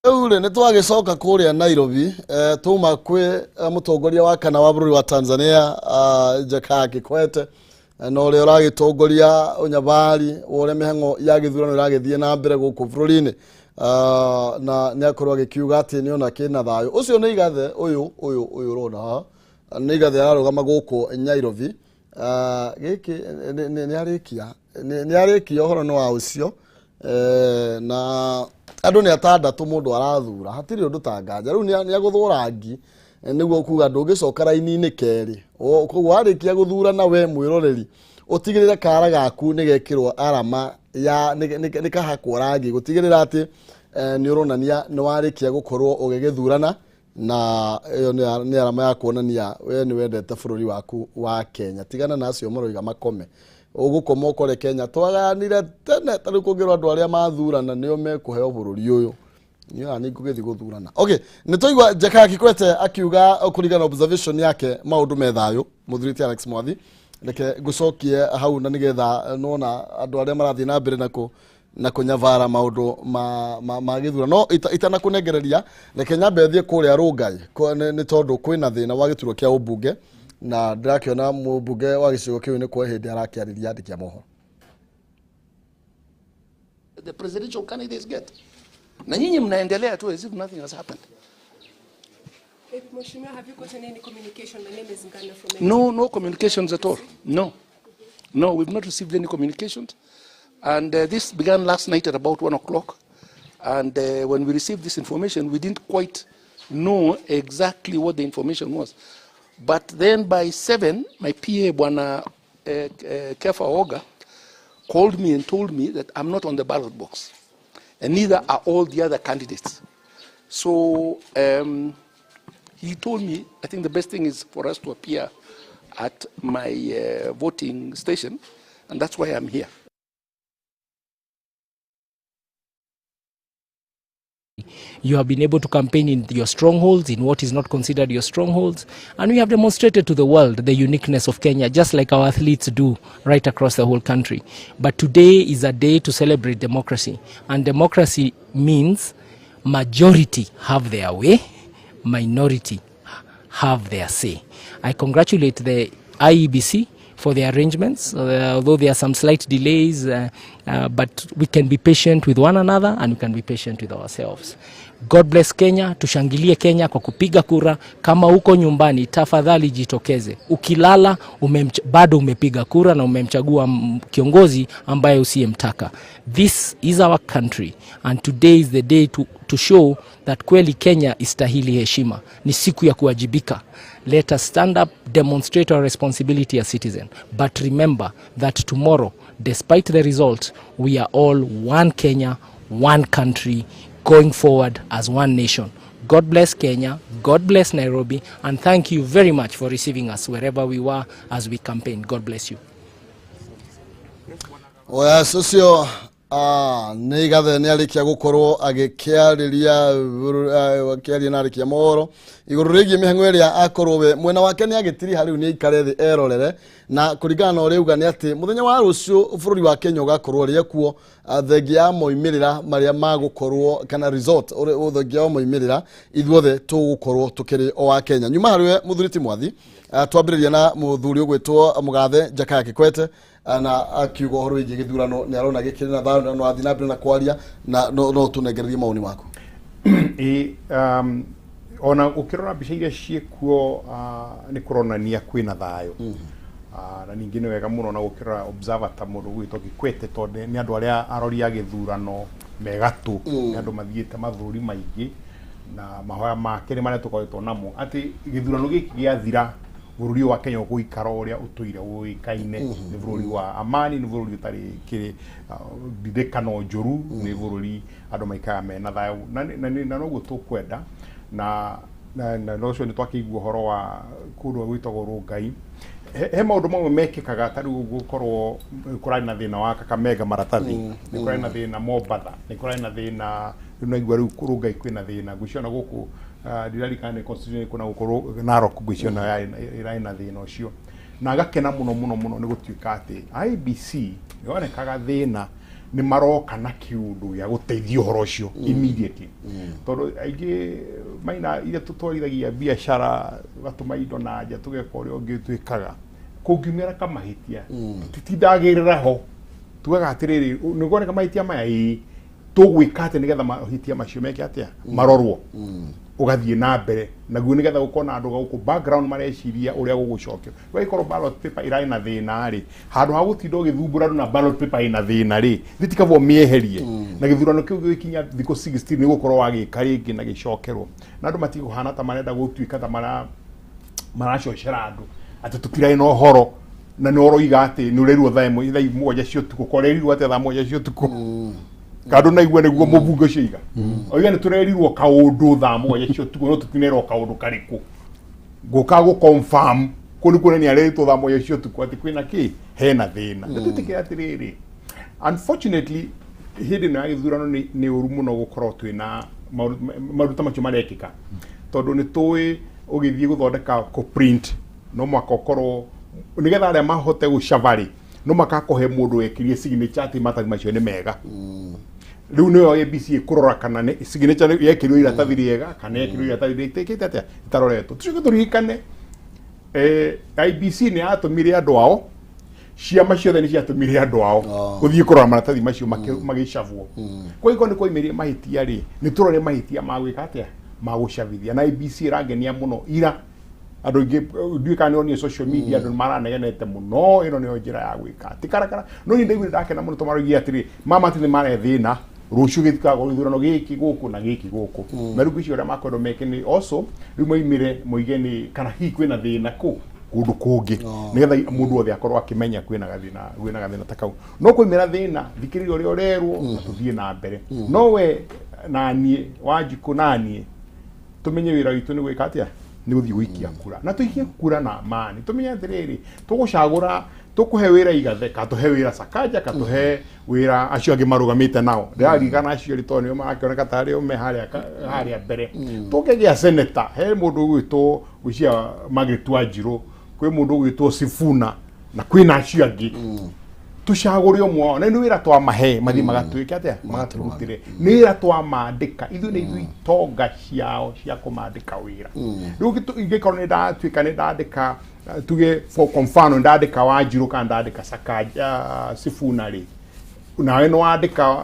Rĩu rĩ, nĩ twagĩcoka kũrĩa Nairobi, tuma kwĩ mũtongoria wa kana wa bũrũri wa Tanzania, Jakaya Kikwete, na ũrĩa ũragĩtongoria ũnyabari wa ũrĩa mĩhang'o ya gĩthurano ĩragĩthiĩ na mbere gũkũ bũrũri-inĩ, na nĩ akorwo agĩkiuga atĩ nĩ ona kĩna thayũ. Ũcio nĩ Igathe ũyũ ũyũ ũyũ ũrona haha nĩ Igathe ararũgama gũkũ Nairobi. Gĩkĩ nĩ arĩkia ũhoro nĩ wa ũcio, na andũ nĩ atandatũ mũndũ arathura, hatirĩ ũndũ ta nganja. Rĩu nĩ agũthwo rangi, nĩguo kuga ndũngĩcoka raini-inĩ kerĩ. Koguo warĩkia gũthurana we mwĩroreri, ũtigĩrĩre kara gaku nĩ gekĩrwo arama ya nĩ kahakwo rangi, gũtigĩrĩra atĩ nĩ ũronania nĩ warĩkia gũkorwo ũgĩgĩthurana, na ĩyo nĩ arama ya kuonania we nĩ wendete bũrũri waku wa Kenya. Tigana na acio maroiga makome, ũgũkoma ũkore Kenya twagayanire tene. Ta rĩu kũngĩrwo andũ arĩa mathurana nĩo mekũheo bũrũri ũyũ, niĩ ona nĩ ngũgĩthiĩ gũthurana. Okay, nĩ twaigua Jakaya Kikwete akiuga kũringana na observation yake maũndũ me thayũ. Mũthuri Alex Mwathi, reke ngũcokie hau, na nĩgetha nona andũ arĩa marathiĩ na mbere na kũnyabara maũndũ ma gĩthurano. No itanakũnengereria, reke nyambe thiĩ kũrĩa Rongai, nĩ tondũ kwĩna thĩna wa gĩturwa kĩa ũmbunge, na ndĩrakĩona mũmbunge wa gĩcigo kĩu nĩ kwa hĩndĩ arakĩarĩria andĩki a mohoro. The presidential candidates get. Na nyinyi mnaendelea tu as if nothing has happened. Mheshimiwa, have you gotten any communication? My name is Ngana from No, no communications at all. No. No, we've not received any communications. And this began last night at about 1 o'clock. And when we received this information, we didn't quite know exactly what the information was. But then by 7, my PA, Bwana Kefa Oga, called me and told me that I'm not on the ballot box, and neither are all the other candidates. So He told me, I think the best thing is for us to appear at my voting station, and that's why I'm here. You have been able to campaign in your strongholds, in what is not considered your strongholds, and we have demonstrated to the world the uniqueness of Kenya, just like our athletes do right across the whole country. But today is a day to celebrate democracy, and democracy means majority have their way, minority have their say. I congratulate the IEBC for the arrangements, although there are some slight delays, but we can be patient with one another and we can be patient with ourselves. God bless Kenya, tushangilie Kenya kwa kupiga kura. Kama uko nyumbani, tafadhali jitokeze. Ukilala bado umepiga kura na umemchagua kiongozi ambaye usiyemtaka. This is our country and today is the day to show that kweli Kenya istahili heshima. Ni siku ya kuwajibika. Let us stand up, demonstrate our responsibility as citizens. But remember that tomorrow, despite the result, we are all one Kenya, one country, going forward as one nation. God bless Kenya, God bless Nairobi, and thank you very much for receiving us wherever we were as we campaign. God bless you. Yes, ũcio nĩ Gathe nĩ arĩkia gũkorwo agĩkĩarĩria akĩaria na arĩkia mohoro igũrũ rĩgiĩ mĩhang'o ĩrĩa akorwo we mwena wake nĩ agĩtiriha rĩu nĩ aikare thĩ erorere na kũringana na ũrĩa auga nĩ atĩ mũthenya wa rũciũ bũrũri wa Kenya ũgakorwo ũrĩ kuo thengia ya moimĩrĩra marĩa magũkorwo kana result thengia wa moimĩrĩra ithuothe tũgũkorwo tũkĩrĩ o wa Kenya. Nyuma harĩ we mũthuri ti Mwathi, twambĩrĩria na mũthuri ũgwĩtwo Mũgathe Jakaya Kikwete na akiuga ũhoro wĩgiĩ gĩthurano nĩ arona gĩkĩrĩ na thayũ na no athiĩ na mbere na kwaria na no tũnengererie mawoni maku. Ĩ ona ũkĩrora mbica iria ciĩkuo nĩ kũronania kwĩna thayũ. Na ningĩ nĩ wega mũno na gũkĩrora observer ta mũndũ ũgwĩtwo Kikwete tondũ nĩ andũ arĩa arori a gĩthurano me gatũ, nĩ andũ mathiĩte mabũrũri maingĩ na mahoya make nĩ marĩa tũkoretwo namo atĩ gĩthurano gĩkĩ gĩathira bũrũri wa Kenya ũgũikara ũrĩa ũtũire ũĩkaine, nĩ bũrũri wa amani, nĩ bũrũri ũtarĩ kĩrĩ ndirikano njũru, nĩ bũrũri andũ maikaraga mena thayũ na noguo tũkwenda na ũcio nĩ twakĩigua ũhoro wa kũndũ gwĩtagwo Rongai. He maũndũ mamwe mekĩkaga ta rĩu gũkorwo kũrarĩ na thĩna wa Kakamega maratathi, nĩ kũrarĩ na thĩna Mombatha, nĩ kũrarĩ na thĩna rĩu naigua rĩu Rongai kwĩna thĩna ngwĩciria ona gũkũ ndirarikana nĩ constituency kũna gũkũ Narok ngwĩciria ona ĩrarĩ na thĩna ũcio na ngakena mũno mũno mũno nĩ gũtuĩka atĩ IEBC yonekaga thĩna nĩ maroka na kĩũndũ gĩa gũteithia ũhoro ũcio immediately tondũ aingĩ maina iria tũtwarithagia biacara tũgatũma indo na nja tũgeka ũrĩa ũngĩ twĩkaga kũngiumĩra kamahĩtia tũtindagĩrĩra ho tugaga atĩrĩrĩ nĩ kuoneka mahĩtia maya ĩĩ tũgwĩka atĩ nĩgetha mahĩtia macio meke atĩa marorwo ũgathiĩ na mbere naguo nĩgetha gũkorwo na andũ gũkũ background mareciria ũrĩa gũgũcokio gũgĩkorwo ballot paper ĩrarĩ na thĩna rĩ handũ ha gũtinda ũgĩthumbũra andũ na ballot paper ĩna thĩna rĩ thitikabwo mĩeherie na gĩthurano kĩu gĩgĩkinya thikũ 16 nĩ gũkorwo wagĩka rĩngĩ na gĩcokerwo na andũ matigũhana ta marenda gũtuĩka ta maracocera andũ atĩ tũtirarĩ na ũhoro na nĩ ũroiga atĩ nĩ ũrerirwo thaa ĩmwe thaa mũgwanja cia ũtukũ korerirwo atĩa thaa mũgwanja cia ũtukũ kandũ naigua nĩguo mũbunge ũcio iga oiga nĩ tũrerirwo kaũndũ thaa mũgwanja cia ũtukũ no tũtinerwo kaũndũ karĩkũ ngũka gũ confirm kũu nĩ kuonania arerirwo thaa mũgwanja cia ũtukũ atĩ kwĩna kĩ hena thĩna na twĩtĩkĩre atĩrĩrĩ unfortunately hĩndĩ ĩno ya gĩthurano nĩ ũru mũno gũkorwo twĩna maũndũ ta macio marekĩka tondũ nĩ tũĩ ũgĩthiĩ gũthondeka kũ print no mwaka ũkorwo nĩgetha arĩa mahote gũcaba rĩ no mũhaka akũhe mũndũ wekĩrie signature atĩ maratathi macio nĩ mega rĩu nĩyo ABC ĩkũrora kana nĩ signature yekĩrirwo iratathi rĩega kana yekĩrirwo iratathi rĩtĩkĩte atĩa ĩtaroretwo tũcoke tũririkane IEBC nĩ yatũmire andũ ao ciama ciothe nĩ ciatũmire andũ ao gũthiĩ kũrora maratathi macio magĩcabwo kwa nĩ kwaimĩrie mahĩtia rĩ nĩ tũrore mahĩtia ma gwĩka atĩa ma gũcabithia na IEBC ĩrangenia mũno ira andũ aingĩ ndiũĩ kana nĩ social media andũ maranegenete mũno ĩno nĩyo njĩra ya gwĩka ti karakara no niĩ ndaiguire ndakena mũno tondũ maroigire atĩrĩ mama atĩ nĩ mare thĩna rũciũ gĩtikagwo gĩthurano gĩkĩ gũkũ na gĩkĩ gũkũ na rĩu ngwĩciria ũrĩa makwendwo meke nĩ also rĩu moimĩre moige nĩ kana hihi kwĩna thĩna kũ kũndũ kũngĩ nĩgetha mũndũ wothe akorwo akĩmenya kwĩna gathĩna ta kau no kwaimĩra thĩna thikĩrĩria ũrĩa ũrerwo na tũthiĩ na mbere no we na niĩ Wanjikũ na niĩ tũmenye wĩra witũ nĩ gwĩka atĩa. Nĩ gũthiĩ gũikia kura na tũikie kura na amani, tũmenye atĩrĩrĩ, tũgũcagũra, tũkũhe wĩra Igathe ka tũhe wĩra Sakaja ka tũhe wĩra acio angĩ marũgamĩte nao. Ndĩraririkana acio erĩ tondũ nĩo marakĩoneka tarĩ o me harĩa harĩa mbere. Tũngĩgĩa seneta, he mũndũ ũgwĩtwo gwĩcia Margaret Wanjirũ, kwĩ mũndũ ũgwĩtwo Sifuna na kwĩna acio angĩ, tũcagũre ũmwe wao, na nĩ wĩra twamahe mathiĩ magatwĩke atĩa, magatũrutĩre. Nĩ wĩra twamandĩka ithuĩ, nĩ ithuĩ itonga ciao cia kũmandĩka wĩra. Rĩu ingĩkorwo nĩ ndatuĩka nĩ ndandĩka, tuge for kwa mfano ndandĩka Wanjirũ kana ndandĩka Sakaja, Sifuna rĩ, nawe nĩ wandĩka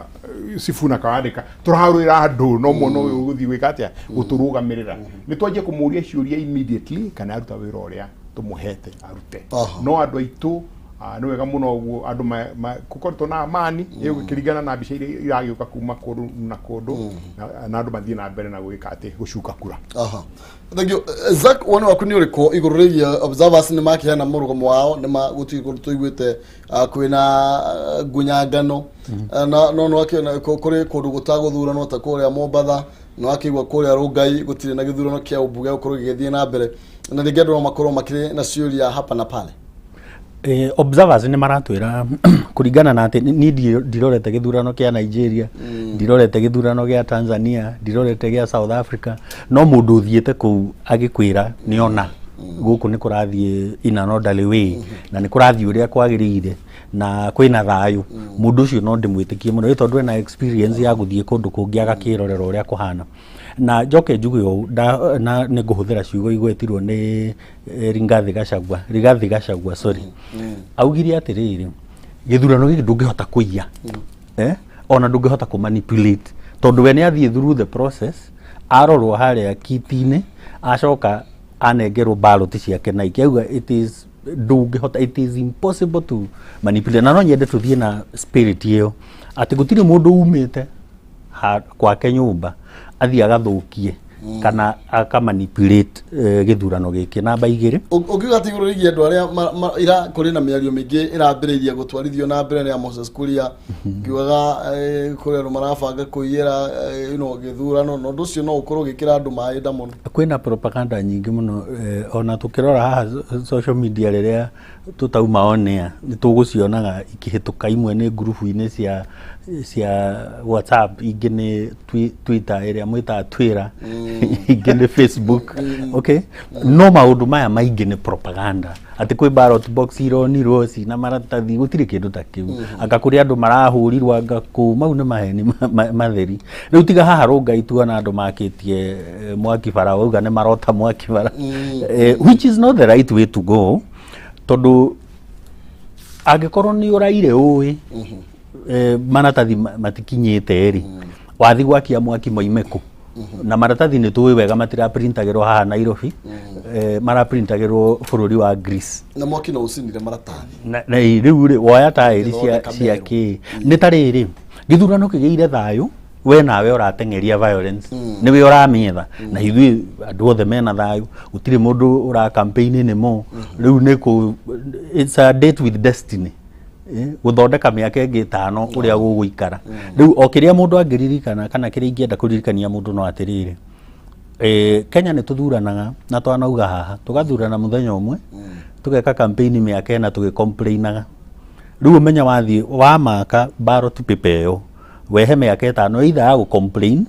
Sifuna ka wandĩka, tũrarwĩra andũ no mũno ũyũ ũgũthiĩ gwĩka atĩa, gũtũrũgamĩrĩra. Nĩ twanjie kũmũria ciũria immediately kana aruta wĩra ũrĩa tũmũhete arute. No andũ aitũ, nĩ wega mũno ũguo andũ gũkoretwo na amani, ĩgũkĩringana na mbica iria iragĩũka kuma kũndũ na kũndũ, na andũ mathiĩ na mbere na gwĩka atĩ gũcuka kura. Aha. Thank you. Zack, woni waku nĩ ũrĩkũ igũrũ rĩgiĩ observers nĩ makĩheana mũrũgamo wao? Nĩ ma gũtirĩ kũndũ tũiguĩte kwĩna ngunyangano. Na no no akĩona kũrĩ kũndũ gũtagũthuranwo ta kũrĩa Mombatha, no akĩigua kũrĩa Rongai gũtirĩ na gĩthurano kĩa ũmbunge gũkorwo gĩgĩthiĩ na mbere, na rĩngĩ andũ no makorwo makĩrĩ na ciũria hapa na pale. Observers nĩ maratwĩra kũringana na atĩ niĩ ndirorete gĩthurano kĩa Nigeria, ndirorete gĩthurano gĩa Tanzania, ndirorete gĩa South Africa, no mũndũ ũthiĩte kũu agĩkwĩra nĩona gũkũ nĩ kũrathiĩ in an orderly way na nĩ kũrathiĩ ũrĩa kwagĩrĩire na kwĩna thayũ, mũndũ ũcio no ndĩmwĩtĩkie mũno, ĩ tondũ ena experience ya gũthiĩ kũndũ kũngĩ agakĩrorera ũrĩa kũhana. Na njoke njuge ũũ, na nĩ ngũhũthĩra ciugo igwetirwo nĩ Rigathi Gachagua, Rigathi Gachagua, sorry, augire atĩrĩrĩ, gĩthurano gĩkĩ ndũngĩhota kũiya, eh? Ona ndũngĩhota kũ manipulate, tondũ we nĩ athiĩ through the process, arorwo harĩa kiti-inĩ, acoka anengerwo ballot ciake na iki auga it is ndũngĩhota, it is impossible to manipulate. Na no nyende tũthiĩ na spirit ĩyo atĩ gũtirĩ mũndũ umĩte kwake nyũmba athiĩ agathũkie kana akamanipulate gĩthurano gĩkĩ. Namba 2. Ũngiuga atĩ igũrũ rĩgiĩ andũ arĩa ira kũrĩ na mĩario mĩingĩ ĩrambĩrĩirie gũtwarithio na mbere nĩ ya Moses Kuria, ngiugaga kũrĩ andũ marabanga kũiyĩra gĩthurano, na ũndũ ũcio no ũkorwo ũgĩkĩra andũ maĩ nda mũno. Kwĩna propaganda nyingĩ mũno, ona tũkĩrora haha social media rĩrĩa tũtauma on air nĩ tũgũcionaga ikĩhĩtũka. Imwe nĩ ngurubu-inĩ cia WhatsApp, ingĩ nĩ Twitter ĩrĩa mwĩtaga Twitter, ingĩ nĩ Facebook. Okay, no maũndũ maya maingĩ nĩ propaganda, atĩ kwĩ ballot box ironirwo cina maratathi. Gũtirĩ kĩndũ ta kĩu. Anga kũrĩ andũ marahũrirwo, anga kũu, mau nĩ maheni matheri. Rĩu tiga haha Rongai tuona andũ makĩtie mwaki bara, wauga nĩ marota mwaki bara, which is not the right way to go, tondũ angĩkorwo nĩ ũraire ũĩ maratathi matikinyĩte rĩ, wathi gwakia mwaki moime kũ? Na maratathi nĩ tũĩ wega matiraprintagĩrwo haha Nairobi, maraprintagĩrwo bũrũri wa Greece. Na mwaki no ũcinire maratathi. Na rĩu rĩ, woya taĩri cia Gĩthondeka cia merũ. Kĩ nĩ ta rĩrĩ gĩthurano kĩgĩire thayũ, we nawe ũrateng'eria violence, nĩwe ũramĩetha, na ithuĩ andũ othe mena thayũ, gũtirĩ mũndũ ũra campaign anymore. Rĩu nĩ kũ it's a date with destiny, gũthondeka mĩaka ĩngĩ 5 ũrĩa gũgũikara. Rĩu o kĩrĩa mũndũ angĩririkana kana kĩrĩa ingĩenda kũririkania mũndũ no atĩrĩrĩ, Kenya nĩ tũthuranaga na twanauga haha tũgathurana mũthenya ũmwe, tũgeka campaign mĩaka 4 tũgĩcomplainaga. Rĩu ũmenye wathiĩ wamaka ballot paper ĩyo, wehe mĩaka 5 either ya gũ-complain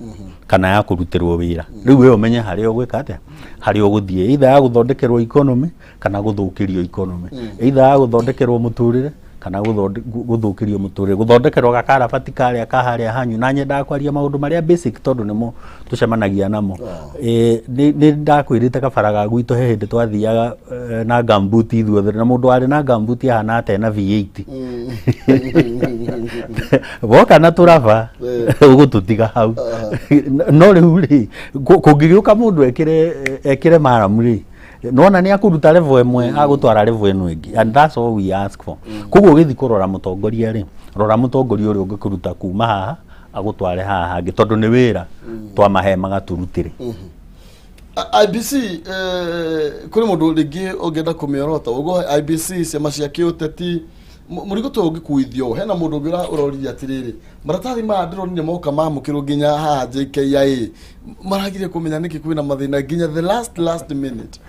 kana ya kũrutĩrwo wĩra. Rĩu we ũmenye harĩa ũgwĩka atĩa, harĩa ũgũthiĩ, either ya gũthondekerwo economy kana gũthũkĩrio economy, either ya gũthondekerwo mũtũrĩre kana gũthũkĩrio mũtũrĩre, gũthondekerwo gakarabati karĩa ka harĩa hanyu. Na nyendaga kwaria maũndũ marĩa basic tondũ nĩmo tũcemanagia namo. Nĩ ndakwĩrĩte kabara ga gwitũ he hĩndĩ twathiaga na gambuti ithuothe, na mũndũ warĩ na gambuti ahana ate na V8 woka na tũraba ũgũtũtiga hau. No rĩu rĩ, kũngĩgĩũka mũndũ ekĩre maramu rĩ, nona nĩ akũruta level ĩmwe agũtwara level ĩno ĩngĩ, and that's all we ask for. Koguo ũgĩthiĩ kũrora mũtongoria rĩ, rora mũtongoria ũrĩa ũngĩkũruta kuma haha agũtware haha hangĩ, tondũ nĩ wĩra twamahe magatũrutĩre. IEBC, kũrĩ mũndũ rĩngĩ ũngĩenda kũmĩorota ũguo IEBC, ciama cia kĩũteti Mũrigo ta ũyũ ũngĩkuithio ũũ, hena mũndũ ũngĩ ũroririe atĩrĩrĩ, maratathi maya ndĩronire moka mamũkĩrwo nginya haha JKIA, maragire kũmenya nĩkĩ kwĩna mathĩna nginya the last last minute.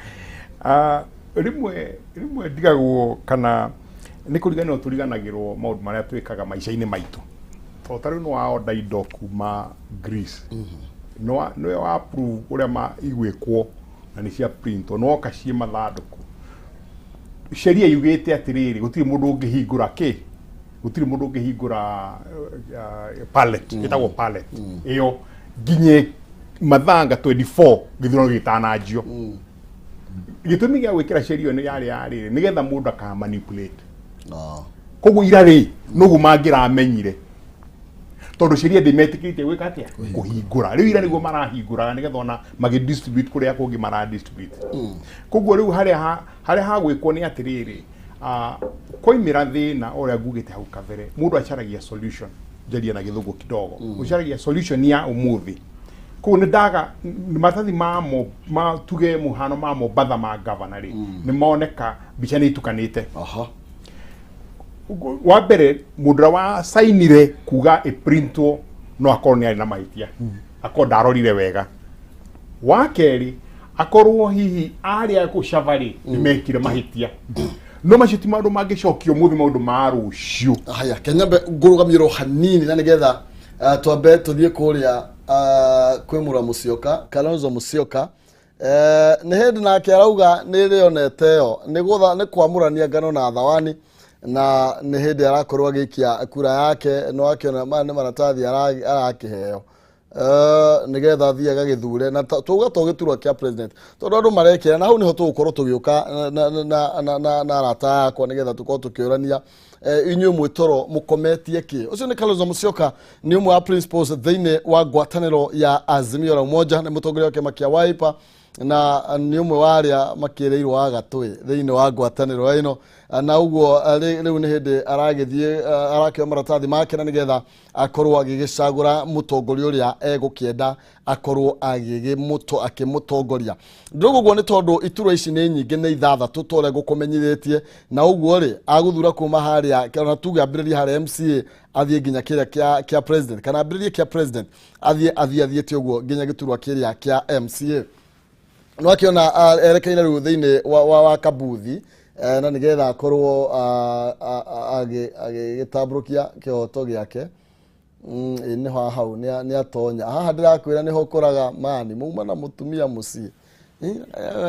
Ah, rĩmwe rĩmwe ndigagwo kana nĩ kũriganĩrwo tũriganagĩrwo maũndũ marĩa twĩkaga maica-inĩ maitũ, tondũ ta rĩu nĩ waonda indo kuma Greece, nĩwe wa approve ũrĩa ma igwĩkwo na nĩ cia printwo, nĩwoka ciĩ mathandũkũ. Sheria yugĩte atĩrĩrĩ, gũtirĩ mũndũ ũngĩhingũra kĩ, gũtirĩ mũndũ ũngĩhingũra pallet, ĩtagwo pallet ĩyo nginya mathanga 24 gĩthurano gĩtananjio. Gĩtũmi gĩa gwĩkĩra sheria ĩyo nĩ yarĩ ya rĩrĩ, nĩgetha mũndũ aka manipulate. Koguo ira rĩ, noguo mangĩramenyire, tondũ sheria ndĩmetĩkĩrĩtie gwĩka atĩa, kũhingũra. Rĩu ira nĩguo marahingũraga, nĩgetha ona magĩdistribute kũrĩa kũngĩ maradistribute. Koguo rĩu harĩa hagwĩkwo nĩ atĩrĩrĩ, koimĩra thĩna ũrĩa ngugĩte hau kabere, mũndũ acaragia solution. Njaria na Gĩthũngũ kidogo. Ũcaragia solution ya ũmũthĩ. Koguo nĩ ndaga maratathi mamo ma tuge mũhano ma Mombatha ma gavana rĩ, nĩ moneka mbica nĩ itukanĩte. Wa mbere, mũndũ ũrĩa wacainire kuga ĩprintwo no akorwo nĩ arĩ na mahĩtia, akorwo ndarorire wega. Wa kerĩ, akorwo hihi arĩa gũcaba rĩ, nĩ mekire mahĩtia. No macio ti maũndũ mangĩcokio mũthĩ, maũndũ ma rũciũ. Haya, kenyambe ngũrũgamie hanini na nĩgetha twambe tũthiĩ kũrĩa kwĩ Mũra Musyoka, Kalonzo Musyoka. Nĩ hĩndĩ nake arauga nĩ rĩonete ĩyo nĩ gũtha nĩ kwamũrania ngano na thawani, na nĩ hĩndĩ arakorwo agĩikia kura yake. Nĩ wakĩona maya nĩ maratathi arakĩheo nĩgetha athiĩ agagĩthure na tuga to gĩturwa kĩa president, tondũ andũ marekĩra na hau nĩho tũgũkorwo tũgĩũka na arata akwa nĩgetha tũkorwo tũkĩũrania, inyuĩ mwĩtoro mũkometie kĩ. Ũcio nĩ Kalonzo Musyoka, nĩ ũmwe wa principals thĩinĩ wa ngwatanĩro ya Azimio la Umoja, nĩ mũtongoria wa kĩama kĩa Wiper na nĩ ũmwe wa arĩa makĩrĩirwo wa gatũĩ thĩinĩ wa ngwatanĩro ĩno. Na ũguo rĩu nĩ hĩndĩ aragĩthiĩ arakĩoya maratathi make na nĩgetha akorwo agĩgĩcagũra mũtongoria ũrĩa egũkĩenda akorwo akĩmũtongoria. Ndĩrauga ũguo nĩ tondũ iturwa ici nĩ nyingĩ, nĩ ithathatũ ta ũrĩa ngũkũmenyithĩtie, na ũguo rĩ, agũthura kuma harĩa, ona tuge ambĩrĩrie harĩa MCA athiĩ nginya kĩrĩa kĩa president, kana ambĩrĩrie kĩa president athiĩ athiĩte ũguo nginya gĩturwa kĩrĩa kĩa MCA. No akĩona erekeire rĩu thĩinĩ wa kabuthi na nĩgetha akorwo agĩgĩtambũrũkia kĩhoto gĩake. Ĩ nĩho hau nĩ atonya haha, ndĩrakwĩra nĩho ũkoraga mani mauma na mũtumia mũciĩ.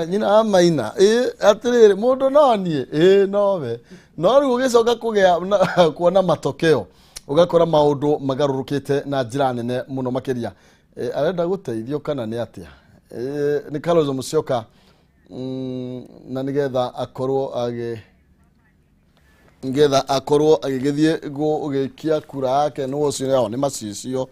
Nyina wa maina ĩ atĩrĩrĩ, mũndũ no niĩ ĩ nowe, no rĩu ũgĩcoka kũgĩa kuona matokeo ũgakora maũndũ magarũrũkĩte na njĩra nene mũno makĩria. Arenda gũteithio kana nĩ atĩa? Nĩ Kalonzo Musyoka, na nĩgetha akorwo agĩ nĩgetha akorwo agĩgĩthiĩ gũgĩikia kura yake. Nĩ ũcio yao nĩ macicio,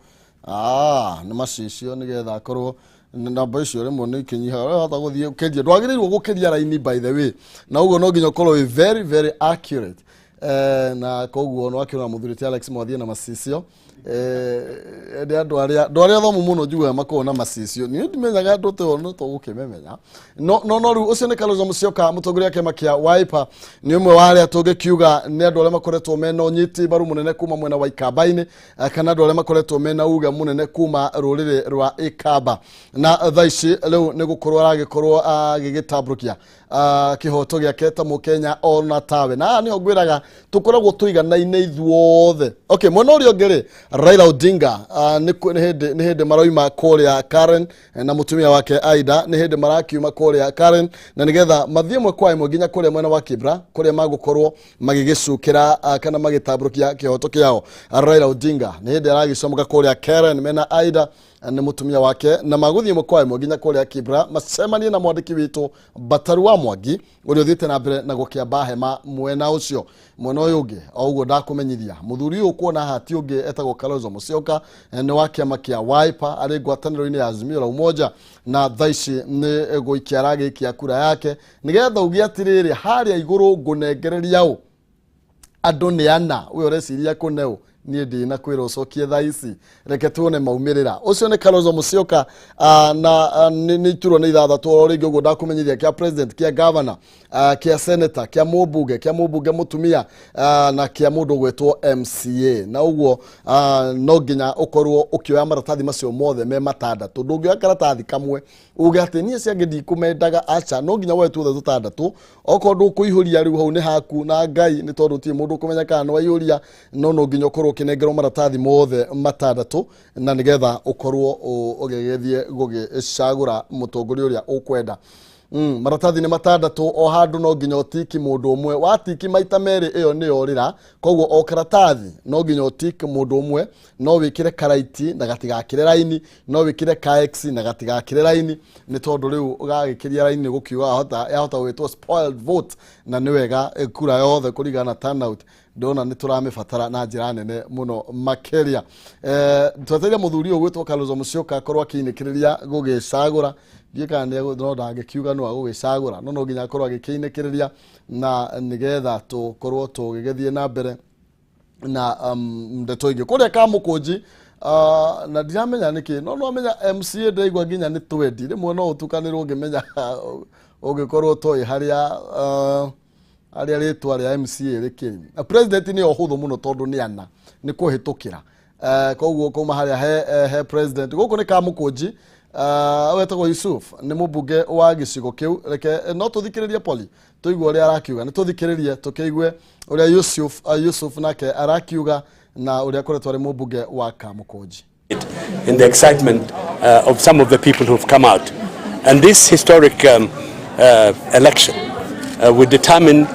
nĩ macicio, nĩgetha akorwo namba icio rĩmwe nĩ ikinyihaga. Ũrahota gũthiĩ ũkĩrie, ndwagĩrĩirwo gũkĩria raini, by the way, na ũguo no nginya ũkorwo wĩ very very accurate. Na koguo nĩ wakĩona mũthuri ti Alex Mwathie na macicio. Nĩ andũ arĩa thomu mũno njugaga makoragwo na macicio, niĩ ndimenyaga andũ ta no tũgũkĩmemenya. No rĩu ũcio nĩ Kalonzo Musyoka, mũtongoria wa kĩama kĩa Wiper, nĩ ũmwe wa arĩa tũngĩkiuga nĩ andũ arĩa makoretwo mena ũnyiti mbaru mũnene kuma mwena wa Ikamba-inĩ, kana andũ arĩa makoretwo mena uge mũnene kuma rũrĩrĩ rwa Ikamba, na thaa ici rĩu nĩ gũkorwo aragĩkorwo agĩgĩtambũrũkia kĩhoto gĩake ta mũkenya ona tawe. Na haha nĩho ngwĩraga tũkoragwo tũiganaine ithuothe. Okay, mwena ũrĩa ũngĩ rĩ, Raila Odinga nĩ hĩndĩ maroima kũrĩa Karen na mũtumia wake Aida, nĩ hĩndĩ marakiuma kũrĩa Karen na nĩgetha mathiĩ ĩmwe kwa ĩmwe nginya kũrĩa mwena wa Kibra, kũrĩa magũkorwo magĩgĩcukĩra kana magĩtambũrũkia kĩhoto kĩao. Raila Odinga nĩ hĩndĩ aragĩcomoka kũrĩa Karen mena Aida, nĩ mũtumia wake, na magũthiĩ ĩmwe kwa ĩmwe nginya kũrĩa Kibra macemanie na mwandĩki witũ Bataru wa Mwangi, ũrĩa ũthiĩte na mbere na gũkĩamba hema mwena ũcio. Mwena ũyũ ũngĩ, o ũguo ndakũmenyithia, mũthuri ũyũ ũkuona haha ti ũngĩ etagwo Kalonzo Musyoka, nĩ wa kĩama kĩa Wiper, arĩ ngwatanĩro-inĩ ya Azimio la Umoja, na thaa ici nĩ gũikia aragĩikia kura yake, nĩgetha uge atĩrĩrĩ, harĩa igũrũ ngũnengereria ũ, andũ nĩ ana, ũyũ ũreciria kũne ũ. Niĩ ndĩna kwĩra ũcokie thaa ici, reke tuone maumĩrĩra. Ũcio nĩ Kalonzo Musyoka, na nĩ iturwa nĩ ithathatũ o rĩngĩ ũguo ndakũmenyithia, kĩa president, kĩa governor, kĩa senator, kĩa mũmbunge mũtumia, na kĩa mũndũ ũgwĩtwo MCA. Na ũguo no nginya ũkorwo ũkĩoya maratathi macio mothe me matandatũ. Ndũngĩoya karatathi kamwe uge atĩ niĩ ciangĩ ndikũmendaga, aca, no nginya woe tuothe tũtandatũ. Okorwo ndũkũihũria rĩu, hau nĩ haku na Ngai, nĩ tondũ gũtirĩ mũndũ ũkũmenya kana nĩ waihũria, no nginya ũkorwo ũkĩnengerwo maratathi mothe matandatũ na nĩgetha ũkorwo ũgĩgĩthiĩ gũgĩcagũra mũtongoria ũrĩa ũkwenda. Maratathi nĩ matandatũ, o handũ no nginya ũtiki mũndũ ũmwe. Watiki maita merĩ, ĩyo nĩyo rĩra. Koguo o karatathi no nginya ũtiki mũndũ ũmwe. No wĩkĩre karaiti na gatigakĩre raini, no wĩkĩre ka X na gatigakĩre raini, nĩ tondũ rĩu gagĩkĩria raini nĩ gũkiuga yahota gwĩtwo spoiled vote. Na nĩ wega kura yothe kũringana na turnout ndona nĩ tũramĩbatara na njĩra nene mũno makĩria. Twetereire mũthuri ũyũ gwĩtwo Kalonzo Musyoka akorwo akĩinĩkĩrĩria gũgĩcagũra. Ndiũĩ kana no ndangĩkiuga no agũgĩcagũra, no nginya akorwo agĩkĩinĩkĩrĩria na nĩgetha tũkorwo tũgĩgĩthiĩ na mbere na ndeto ingĩ kũrĩa Kamũkũnji. Na ndiramenya nĩkĩ, no nwamenya MCA ndaigua nginya nĩ twendi rĩmwe no ũtukanĩrwo ũngĩmenya ũngĩkorwo toĩ harĩa rĩtwa rĩa MCA rĩkĩrĩ. President nĩyo hũthũ mũno tondũ nĩ ana nĩ kũhĩtũkĩra. Koguo kuma harĩa he president gũkũ nĩ Kamũkũnji, wetagwo Yusuf, nĩ mũmbunge wa gĩcigo kĩu. Reke no tũthikĩrĩrie poli tũigue ũrĩa arakiuga. Nĩ tũthikĩrĩrie tũkĩigue ũrĩa Yusuf nake arakiuga na ũrĩa akoretwo arĩ mũmbunge wa Kamũkũnji. In the excitement of some of the people who've come out. And this historic election would determine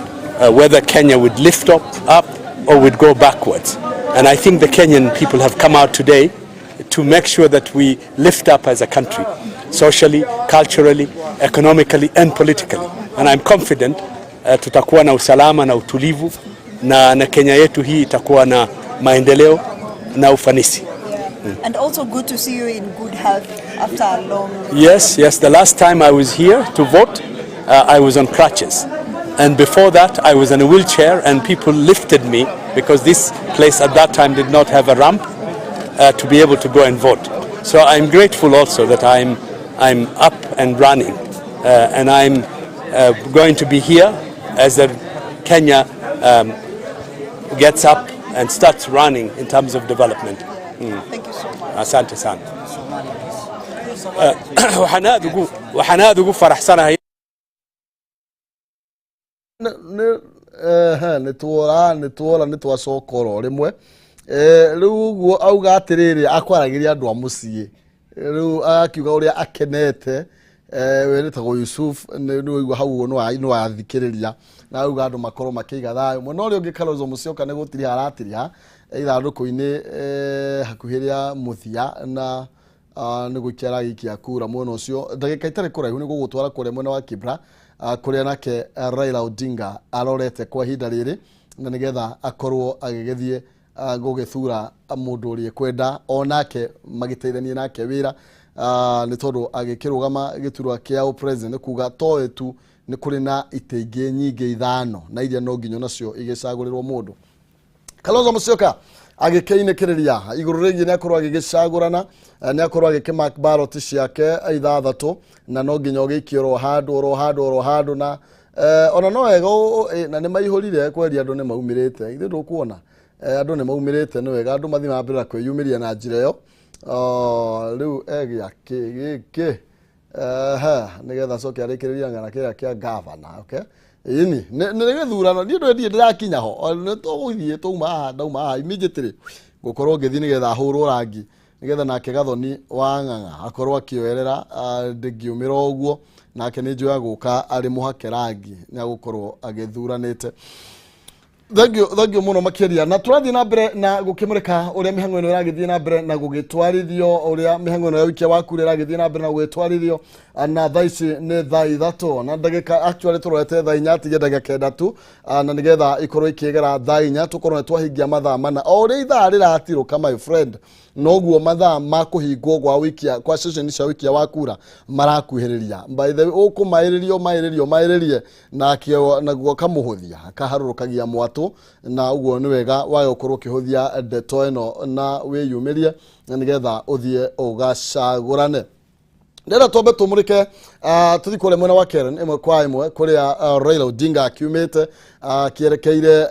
whether Kenya would lift up or would go backwards. And I think the Kenyan people have come out today to make sure that we lift up as a country, socially, culturally, economically and politically. And I'm confident tutakuwa na usalama na utulivu na Kenya yetu hii itakuwa na maendeleo na ufanisi. And also good to see you in good health after a long. Yes. The last time I was here to vote, I was on crutches. And before that, I was in a wheelchair and people lifted me because this place at that time did not have a ramp to be able to go and vote. So I'm grateful also that I'm up and running and I'm going to be here as the Kenya gets up and starts running in terms of development. Thank you so much. Asante sana. Waxaan aad ugu faraxsanahay. Nĩ tuora nĩ tuora nĩ twacoka oro rĩmwe. Rĩu ũguo auga atĩrĩrĩ, akwaragĩria andũ a mũciĩ, rĩu akiuga ũrĩa akenete. We wĩtagwo Yusuf, nĩ waigua hau ũguo nĩ wathikĩrĩria na auga andũ makorwo makĩiga thayũ. Mwena ũrĩa ũngĩ, Kalonzo Musyoka nĩ gũtiriha aratiriha ithandũkũ-inĩ hakuhĩ rĩa mũthia na nĩ gũikia aragĩikia kura mwena ũcio. Ndagĩka itarĩ kũraihu nĩ gũgũtwara kũrĩa mwena wa Kibra, kũrĩa nake Raila Odinga arorete kwa ihinda rĩrĩ na nĩgetha akorwo agĩgĩthiĩ gũgĩthura mũndũ ũrĩa ekwenda onake magĩteithanie nake wĩra, nĩ tondũ agĩkĩrũgama gĩturwa kĩa president nĩ kuga toĩ tu nĩ kũrĩ na itĩ ingĩ nyingĩ ithano na iria no nginya nacio igĩcagũrĩrwo mũndũ. Kalonzo Musyoka agĩkĩinĩkĩrĩria igũrũ rĩgiĩ nĩ akorwo agĩgĩcagũrana, nĩ akorwo agĩkĩmark ballot ciake ithathatũ na no nginya ũgĩikie oro handũ oro handũ oro handũ na ona no wega na nĩ maihũrire kweria andũ nĩ maumĩrĩte. Ithuĩ ndũkuona andũ nĩ maumĩrĩte, nĩ wega andũ mathiĩ na mbere na kwĩyumĩria na njĩra ĩyo. Oh, rĩu egĩa kĩ gĩkĩ? Ehe, nĩgetha acoke arĩkĩrĩria ng'ana kĩrĩa kĩa gavana. Okay, ĩni nĩ gĩthurano, niĩ ndũ ndiĩ ndĩrakinya ho. O, nĩ tũgũthiĩ twauma haha, ndauma haha immediately ngũkorwo ngĩthiĩ nĩgetha hũrwo rangi nĩgetha nake Gathoni wa Ng'ang'a akorwo akĩoerera. Ndĩngiumĩra ũguo nake nĩ njũĩ agũka arĩ mũhake rangi nĩ agũkorwo agĩthuranĩte. Thank you, thank you mũno makĩria. Na tũrathiĩ na mbere na gũkĩmũrĩka ũrĩa mĩhang'o ĩno ĩragĩthiĩ na mbere na gũgĩtwarithio, ũrĩa mĩhang'o ĩno ya ũikia wa kura ĩragĩthiĩ na mbere na gũgĩtwarithio. Na thaa ici nĩ thaa 3 na ndagĩka, actually tũrorete thaa 4 tige ndagĩka 9 tu, na nĩgetha ikorwo ikĩgera thaa 4 tũkorwo nĩ twahingia mathaa 4. O ũrĩa ithaa rĩratirũka, my friend, noguo mathaa ma kũhingwo gwa wĩikia kwa ceceni cia ũikia wa kura marakuhĩrĩria. By the way, ũkũmaĩrĩria ũmaĩrĩrie ũmaĩrĩrie nakĩo naguo kamũhũthia kaharũrũkagia mwatũ. Ithatũ, na ũguo nĩ wega wayo ũkorwo ũkĩhũthia ndeto ĩno na wĩyumĩrie na nĩgetha ũthiĩ ũgacagũrane. Ndĩrenda twambe tũmũrĩke, tũthiĩ kũrĩa mwena wa Karen ĩmwe kwa ĩmwe, kũrĩa Raila Odinga akiumĩte akĩerekeire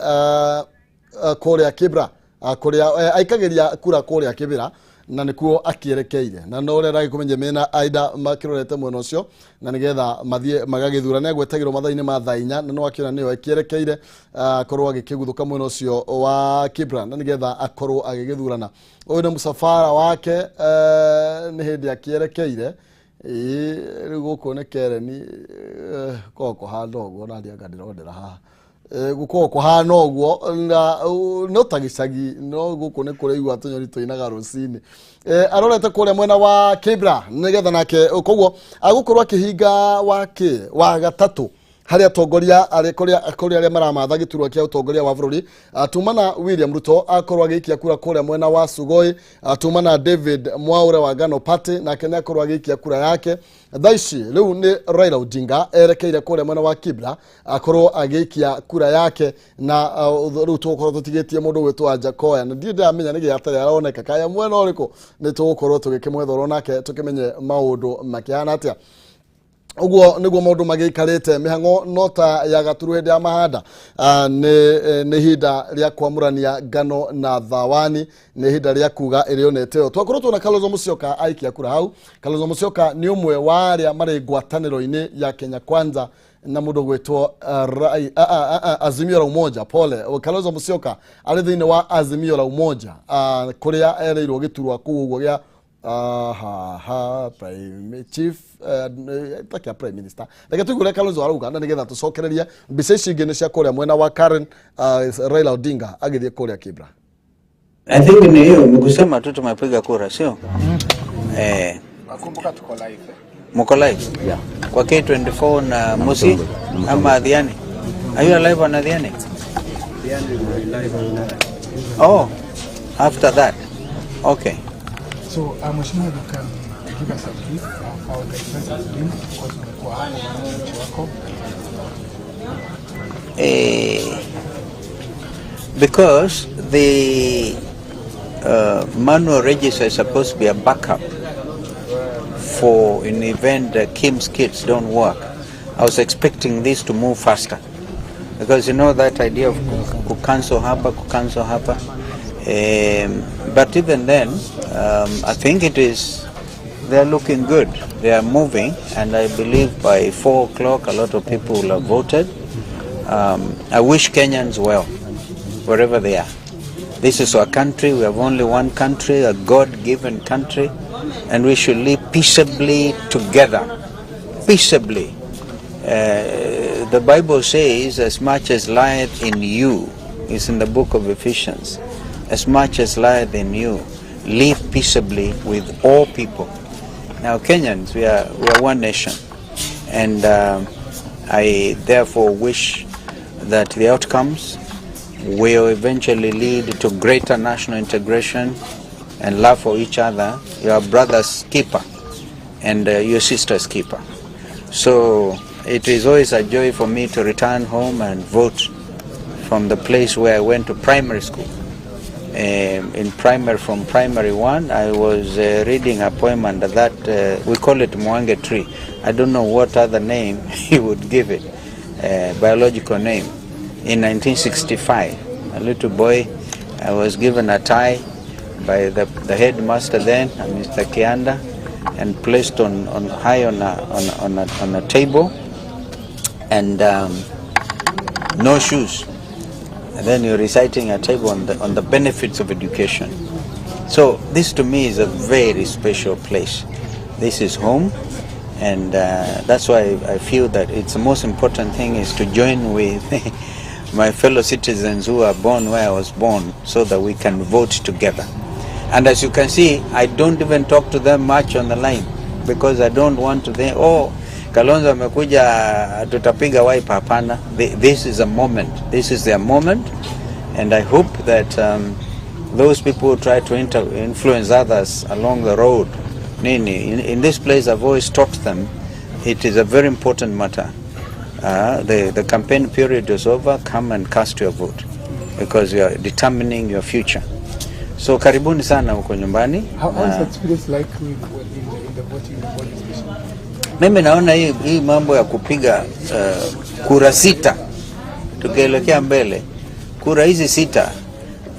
kũrĩa Kibra, kũrĩa aikagĩria kura kũrĩa Kibra, na nĩkuo akĩerekeire, na no ũrĩa ndagĩkũmenye mena Aida makĩrorete mwena ũcio na nĩgetha mathiĩ magagĩthura. Nĩ agwetagĩrwo mathaa-inĩ ma thaa 4, na no akĩona nĩyo akĩerekeire akorwo agĩkĩguthũka mwena ũcio wa Kibra na nĩgetha akorwo agĩgĩthurana. Ũyũ nĩ mũcabara wake, nĩ hĩndĩ akĩerekeire. Ĩĩ, rĩu gũkũ nĩ Kereni, korwo kũhana ũguo na ndianga ndĩrondera haha. Gũkorwo kũhana ũguo na no ta gĩcagi, no gũkũ nĩ kũraigua tũnyoni tũinaga rũcinĩ. Arorete kũrĩa mwena wa Kibra nĩgetha nake koguo agũkorwo akĩhinga wa kĩ wa gatatũ harĩ atongoria arĩ kũrĩa kũrĩa arĩa maramatha gĩturwa kĩa ũtongoria wa bũrũri. Tumana William Ruto akorwo agĩikia kura kũrĩa mwena wa Sugoi. Tumana David Mwaure wa Ngano Party nake nĩ akorwo agĩikia kura yake. Thaa ici rĩu nĩ Raila Odinga erekeire kũrĩa mwena wa Kibra akorwo agĩikia kura yake, na rĩu tũgũkorwo tũtigĩtie mũndũ gwĩtwo Anjakoya, na ndirĩ ndĩramenya nĩ atarĩ aroneka kaya mwena ũrĩkũ. Nĩ tũgũkorwo tũgĩkĩmwetha oro nake tũkĩmenye maũndũ makĩhana atĩa. Ũguo nĩguo maũndũ magĩikarĩte. Mĩhang'o no ta ya gaturu hĩndĩ ya mahanda. Nĩ ihinda rĩa kwamũrania ngano na thawani, nĩ ihinda rĩa kuga ĩrĩa onete. Twakorwo tuona Kalonzo Musyoka aikia kura hau. Kalonzo Musyoka nĩ ũmwe wa arĩa marĩ ngwatanĩro-inĩ ya Kenya Kwanza na mũndũ gwĩtwo Azimio la Umoja. Pole, Kalonzo Musyoka arĩ thĩinĩ wa Azimio la Umoja, kũrĩa erĩirwo gĩturwa kũu ũguo gĩa ha prime chief, ta kĩa prime minister. Reke tuigue ũrĩa Kalonzo arauga na nĩgetha tũcokererie. Mbica ici ingĩ nĩ cia kũrĩa mwena wa Karen, Raila Odinga agĩthiĩ kũrĩa Kibra. I think ni hiyo ni kusema tu tumepiga kura, sio? Eh, Nakumbuka tuko live. Mko live? Yeah. Kwa K24 na Musi ama Adhiani? Are you live on Adhiani? Oh, after that. Okay. So, Mheshimiwa, you can give us a brief of how the event has been, because umekuwa hapo na wananchi wako. Because the manual register is supposed to be a backup for in the event the KIEMS kits don't work. I was expecting this to move faster because you know that idea of kucancel hapa, kucancel hapa. But even then, I think it is, they're looking good. They are moving, and I believe by 4 o'clock a lot of people will have voted. I wish Kenyans well, wherever they are. This is our country. We have only one country, a God-given country, and we should live peaceably together. Peaceably. The Bible says, as much as lieth in you, it's in the book of Ephesians, as much as lieth in you, live peaceably with all people. Now, Kenyans, we are one nation, and I therefore wish that the outcomes will eventually lead to greater national integration and love for each other, your brother's keeper and your sister's keeper. So it is always a joy for me to return home and vote from the place where I went to primary school. In primary, from primary one, I was reading a poem under that, we call it Mwange tree. I don't know what other name he would give it, biological name. In 1965, a little boy, I was given a tie by the headmaster then, Mr. Kianda, and placed on high on a table, and no shoes. And then you're reciting a table on the benefits of education. So this to me is a very special place. This is home, and that's why I feel that it's the most important thing is to join with my fellow citizens who are born where I was born so that we can vote together. And as you can see, I don't even talk to them much on the line because I don't want to think, "Oh, Kalonzo amekuja, tutapiga Wiper." Hapana. This is a moment. This is their moment. And I hope that those people who try to influence others along the road, nini, in this place I've always taught them, it is a very important matter. The campaign period is over, come and cast your vote. because you are determining your future. So karibuni sana huko nyumbani. How is Na- the experience like in the voting, in the polling station? Mimi naona hii mambo ya kupiga kura sita tukielekea mbele, kura hizi sita,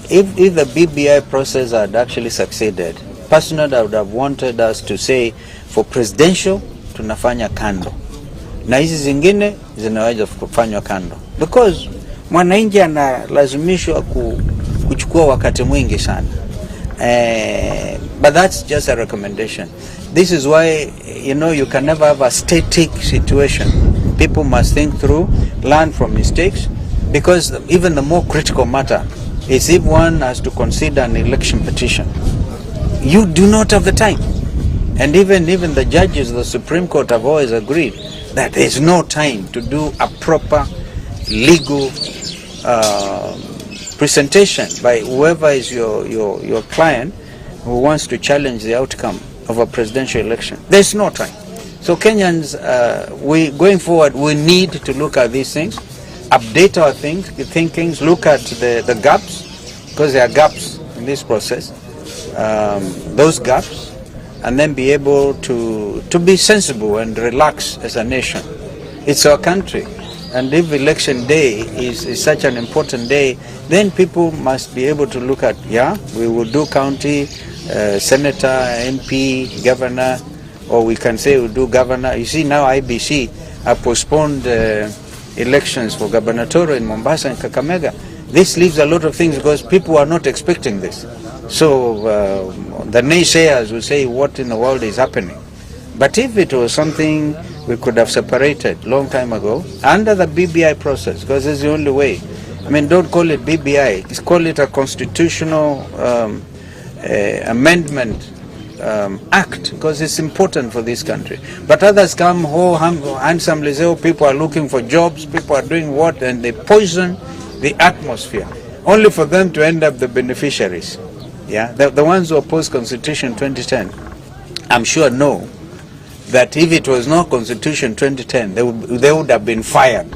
if the BBI process had actually succeeded, personally I would have wanted us to say for presidential tunafanya kando na hizi zingine zinaweza kufanywa kando, because mwananchi analazimishwa kuchukua wakati mwingi sana. But that's just a recommendation. This is why you can never have a static situation. People must think through, learn from mistakes, because even the more critical matter is if one has to consider an election petition, you do not have the time. And even the judges of the Supreme Court have always agreed that there's no time to do a proper legal presentation by whoever is your client who wants to challenge the outcome of a presidential election. There's no time. So Kenyans, we going forward, we need to look at these things, update our thinkings, look at the gaps, because there are gaps in this process, those gaps, and then be able to be sensible and relax as a nation. It's our country. And if election day is such an important day, then people must be able to look at, yeah, we will do county, senator, MP, governor, or we can say we'll do governor. You see, now IEBC have postponed elections for gubernatorial in Mombasa and Kakamega. This leaves a lot of things because people are not expecting this. So the naysayers will say, "What in the world is happening?" But if it was something we could have separated long time ago under the BBI process, because it's the only way. I mean, don't call it BBI, just call it a constitutional amendment act, because it's important for this country. But others come, oh, handsomely say, "Oh, people are looking for jobs, people are doing what," and they poison the atmosphere, only for them to end up the beneficiaries. Yeah, the ones who opposed Constitution 2010, I'm sure know that if it was not Constitution 2010, they would have been fired,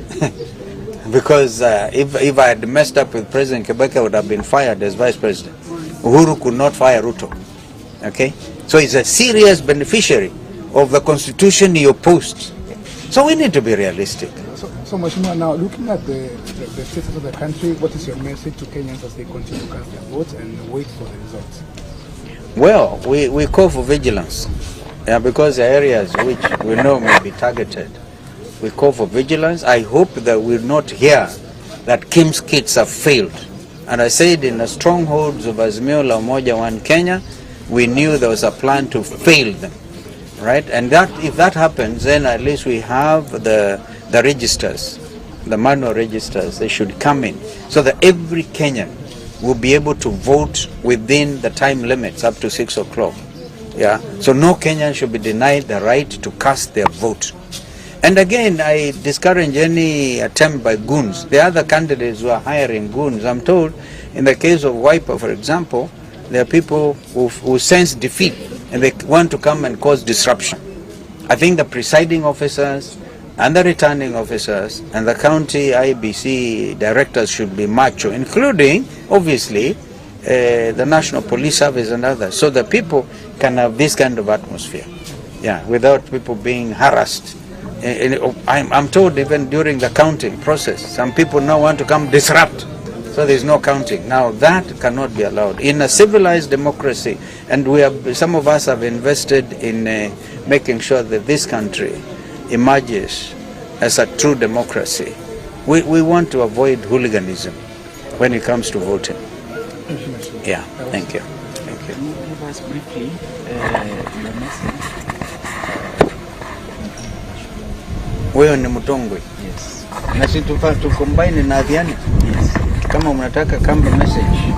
because if I had messed up with President Kibaki, I would have been fired as vice president. Uhuru could not fire Ruto. Okay? So he's a serious beneficiary of the constitution he opposed. So we need to be realistic. So Mheshimiwa, now looking at the status of the country, what is your message to Kenyans as they continue to cast their votes and wait for the results? Well, we call for vigilance. Yeah, because the areas which we know may be targeted. We call for vigilance. I hope that we'll not hear that KIEMS kits have failed. And I said in the strongholds of Azimio la Umoja One Kenya, we knew there was a plan to fail them, right? And that if that happens, then at least we have the registers, the manual registers. They should come in so that every Kenyan will be able to vote within the time limits up to 6 o'clock. Yeah. So no Kenyan should be denied the right to cast their vote. And again, I discourage any attempt by goons. The other candidates who are hiring goons, I'm told, in the case of Wiper, for example, there are people who sense defeat and they want to come and cause disruption. I think the presiding officers and the returning officers and the county IEBC directors should be macho, including, obviously, the National Police Service and others, so that people can have this kind of atmosphere, yeah, without people being harassed. And I'm told even during the counting process, some people now want to come disrupt, so there's no counting. Now that cannot be allowed in a civilized democracy, and we have, some of us have invested in making sure that this country emerges as a true democracy. We want to avoid hooliganism when it comes to voting. Yeah, thank you. Thank you. Can you give us briefly your message? Wewe ni Mtongwe. Yes. Na si tu combine na Adhiani? Yes. Kama mnataka kamba message.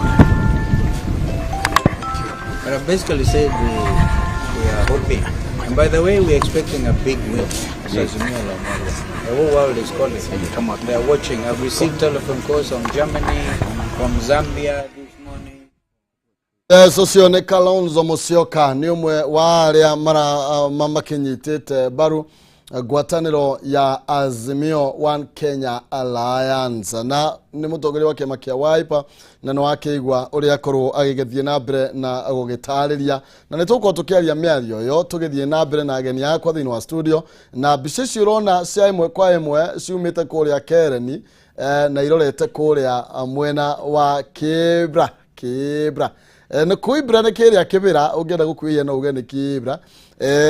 But I basically said we are hoping. And by the way, we're expecting a big win. So Azimio la Umoja. The whole world is calling. They are watching. I've received telephone calls from Germany, from Zambia this morning. Yes, ũcio nĩ Kalonzo Musyoka, nĩ ũmwe wa arĩa mara makinyitĩte mbaru Ngwatanĩro ya Azimio One Kenya Alliance, na nĩ mũtongoria wa kĩama kĩa Wiper, na nĩ wakĩigua ũrĩa akorwo agĩgĩthiĩ na mbere na gũgĩtarĩria, na nĩ tũgũkorwo tũkĩaria mĩario ĩyo tũgĩthiĩ na mbere na ageni akwa thĩinĩ wa studio. Na mbica icio ũrona cia ĩmwe kwa ĩmwe ciumĩte kũrĩa Kereni, na irorete kũrĩa mwena wa Kibra. Kibra nĩ Kibra, nĩ kĩrĩa Kibra, ũngĩenda gũkuhĩhia no uge nĩ Kibra.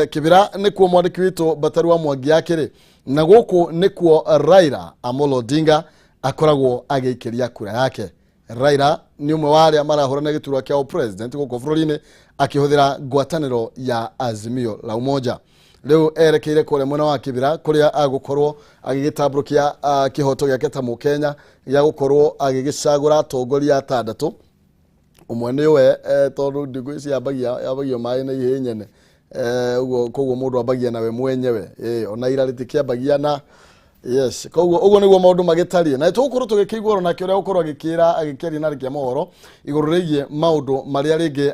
Kibra nĩkuo mwandĩki witũ Bataru wa Mwangi akĩrĩ, na gũkũ nĩkuo Raila Amolo Odinga akoragwo agĩikĩria kura yake. Raila nĩ ũmwe wa arĩa marahũrana gĩturwa kĩa president gũkũ bũrũri-inĩ akĩhũthĩra ngwatanĩro ya Azimio la Umoja. Rĩu erekeire kũrĩa mwena wa Kibra kũrĩa agũkorwo agĩgĩtambũrũkia kĩhoto gĩake ta mũkenya gĩa gũkorwo agĩgĩcagũra atongoria atandatũ. Ũmwe nĩ we, tondũ ndingũ ici yambagio maĩ na ihĩ nyene, ũguo koguo mũndũ ambagia nawe mwenyewe, ona ira rĩtikĩambagia na yes. Koguo ũguo nĩguo maũndũ magĩtariĩ, na tũgũkorwo tũgĩkĩigua oro nake ũrĩa gũkorwo agĩkĩra agĩkĩaria na arĩkia mohoro igũrũ rĩgiĩ maũndũ marĩa rĩngĩ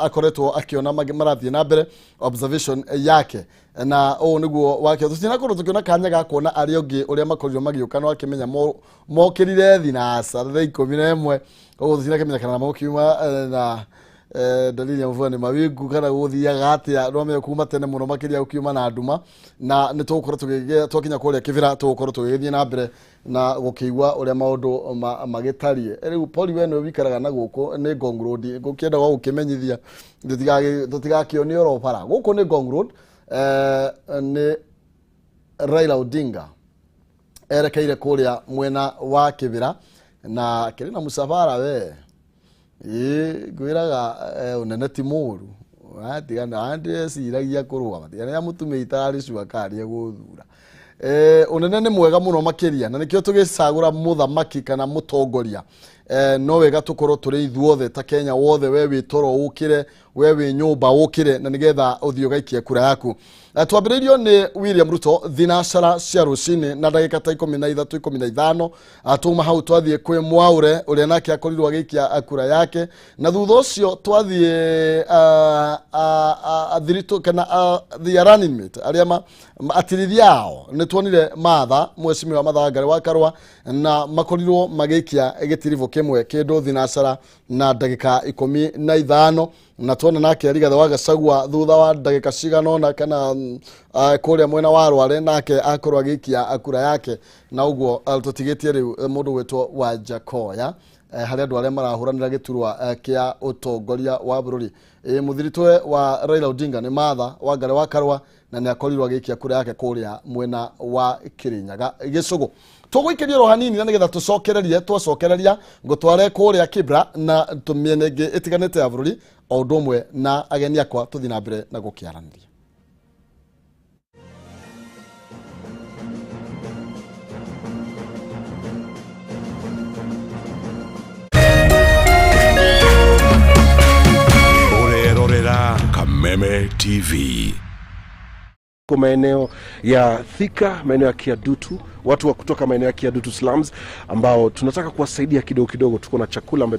akoretwo akĩona marathiĩ na mbere, observation yake, na ũũ nĩguo wake. Tũtinakorwo tũkĩona kanya ga kuona arĩa ũngĩ ũrĩa makorirwo magĩũka, no akĩmenya mokĩrire thinaca thaa 11, koguo tũtinakĩmenya kana mokiuma na dalili ya mvua ni mawingu kana gũthiaga atĩa. No menya kuma tene mũno makĩria gũkiuma na nduma, na nĩ tũgũkorwo twakinya kũrĩa Kibra tũgũkorwo tũgĩgĩthiĩ na mbere na gũkĩigua ũrĩa maũndũ magĩtariĩ. Rĩu Poli, we nĩwe wĩikaraga na gũkũ nĩ Ngong Road, ngũkĩenda gwa gũkĩmenyithia tũtigakĩone oro bara. Gũkũ nĩ Ngong Road, nĩ Raila Odinga erekeire kũrĩa mwena wa Kibra na kĩrĩ na mũcabara we. Ĩĩ ngwĩraga ũnene ti mũru, tigana ndĩreciragia kũrũgama, tigana ya mũtumia itararĩ cua kana gũthura. Ũnene nĩ mwega mũno makĩria, na nĩkĩo tũgĩcagũra mũthamaki kana mũtongoria. No wega tũkorwo tũrĩ ithuothe ta Kenya wothe, we wĩ toro ũkĩre, we wĩ nyũmba ũkĩre, na nĩgetha ũthiĩ ũgaikie kura yaku. Twambĩrĩirio nĩ William Ruto thinacara cia rũcinĩ na ndagĩka ta 13 15. Tuma hau twathiĩ kwĩ Mwaure ũrĩa nake akorirwo agĩikia kura yake, na thutha ũcio twathiĩ athiritũ kana the running mate arĩa atirithia ao, nĩ tuonire Martha, mheshimiwa Martha Wangari wa Karua, na makorirwo magĩikia gĩtiribũ kĩmwe kĩndũ thinacara na ndagĩka 15, na tuona nake Rigathi wa Gachagua thutha wa ndagĩka cigana ũna kana kũrĩa mwena wa Rware nake akorwo agĩikia kura yake, na ũguo tũtigĩtie rĩu mũndũ gwĩtwo Wajackoyah harĩ andũ arĩa marahũranĩra gĩturwa kĩa ũtongoria wa bũrũri. Mũthiritwe wa Raila Odinga nĩ Martha Wangari wa Karua, na nĩ akorirwo agĩikia kura yake kũrĩa mwena wa Kirinyaga Gĩcũgũ. Tũgũikĩria oro hanini na nĩgetha tũcokererie, twacokereria ngũtware kũrĩa Kibra na mĩena ĩngĩ ĩtiganĩte ya bũrũri, o ũndũ ũmwe na ageni akwa tũthiĩ na mbere na gũkĩaranĩria. Ũrerorera Kameme TV. Maeneo ya Thika, maeneo ya Kiadutu, watu wa kutoka maeneo ya Kiadutu slums ambao tunataka kuwasaidia kidogo kidogo. Tuko na chakula ambayo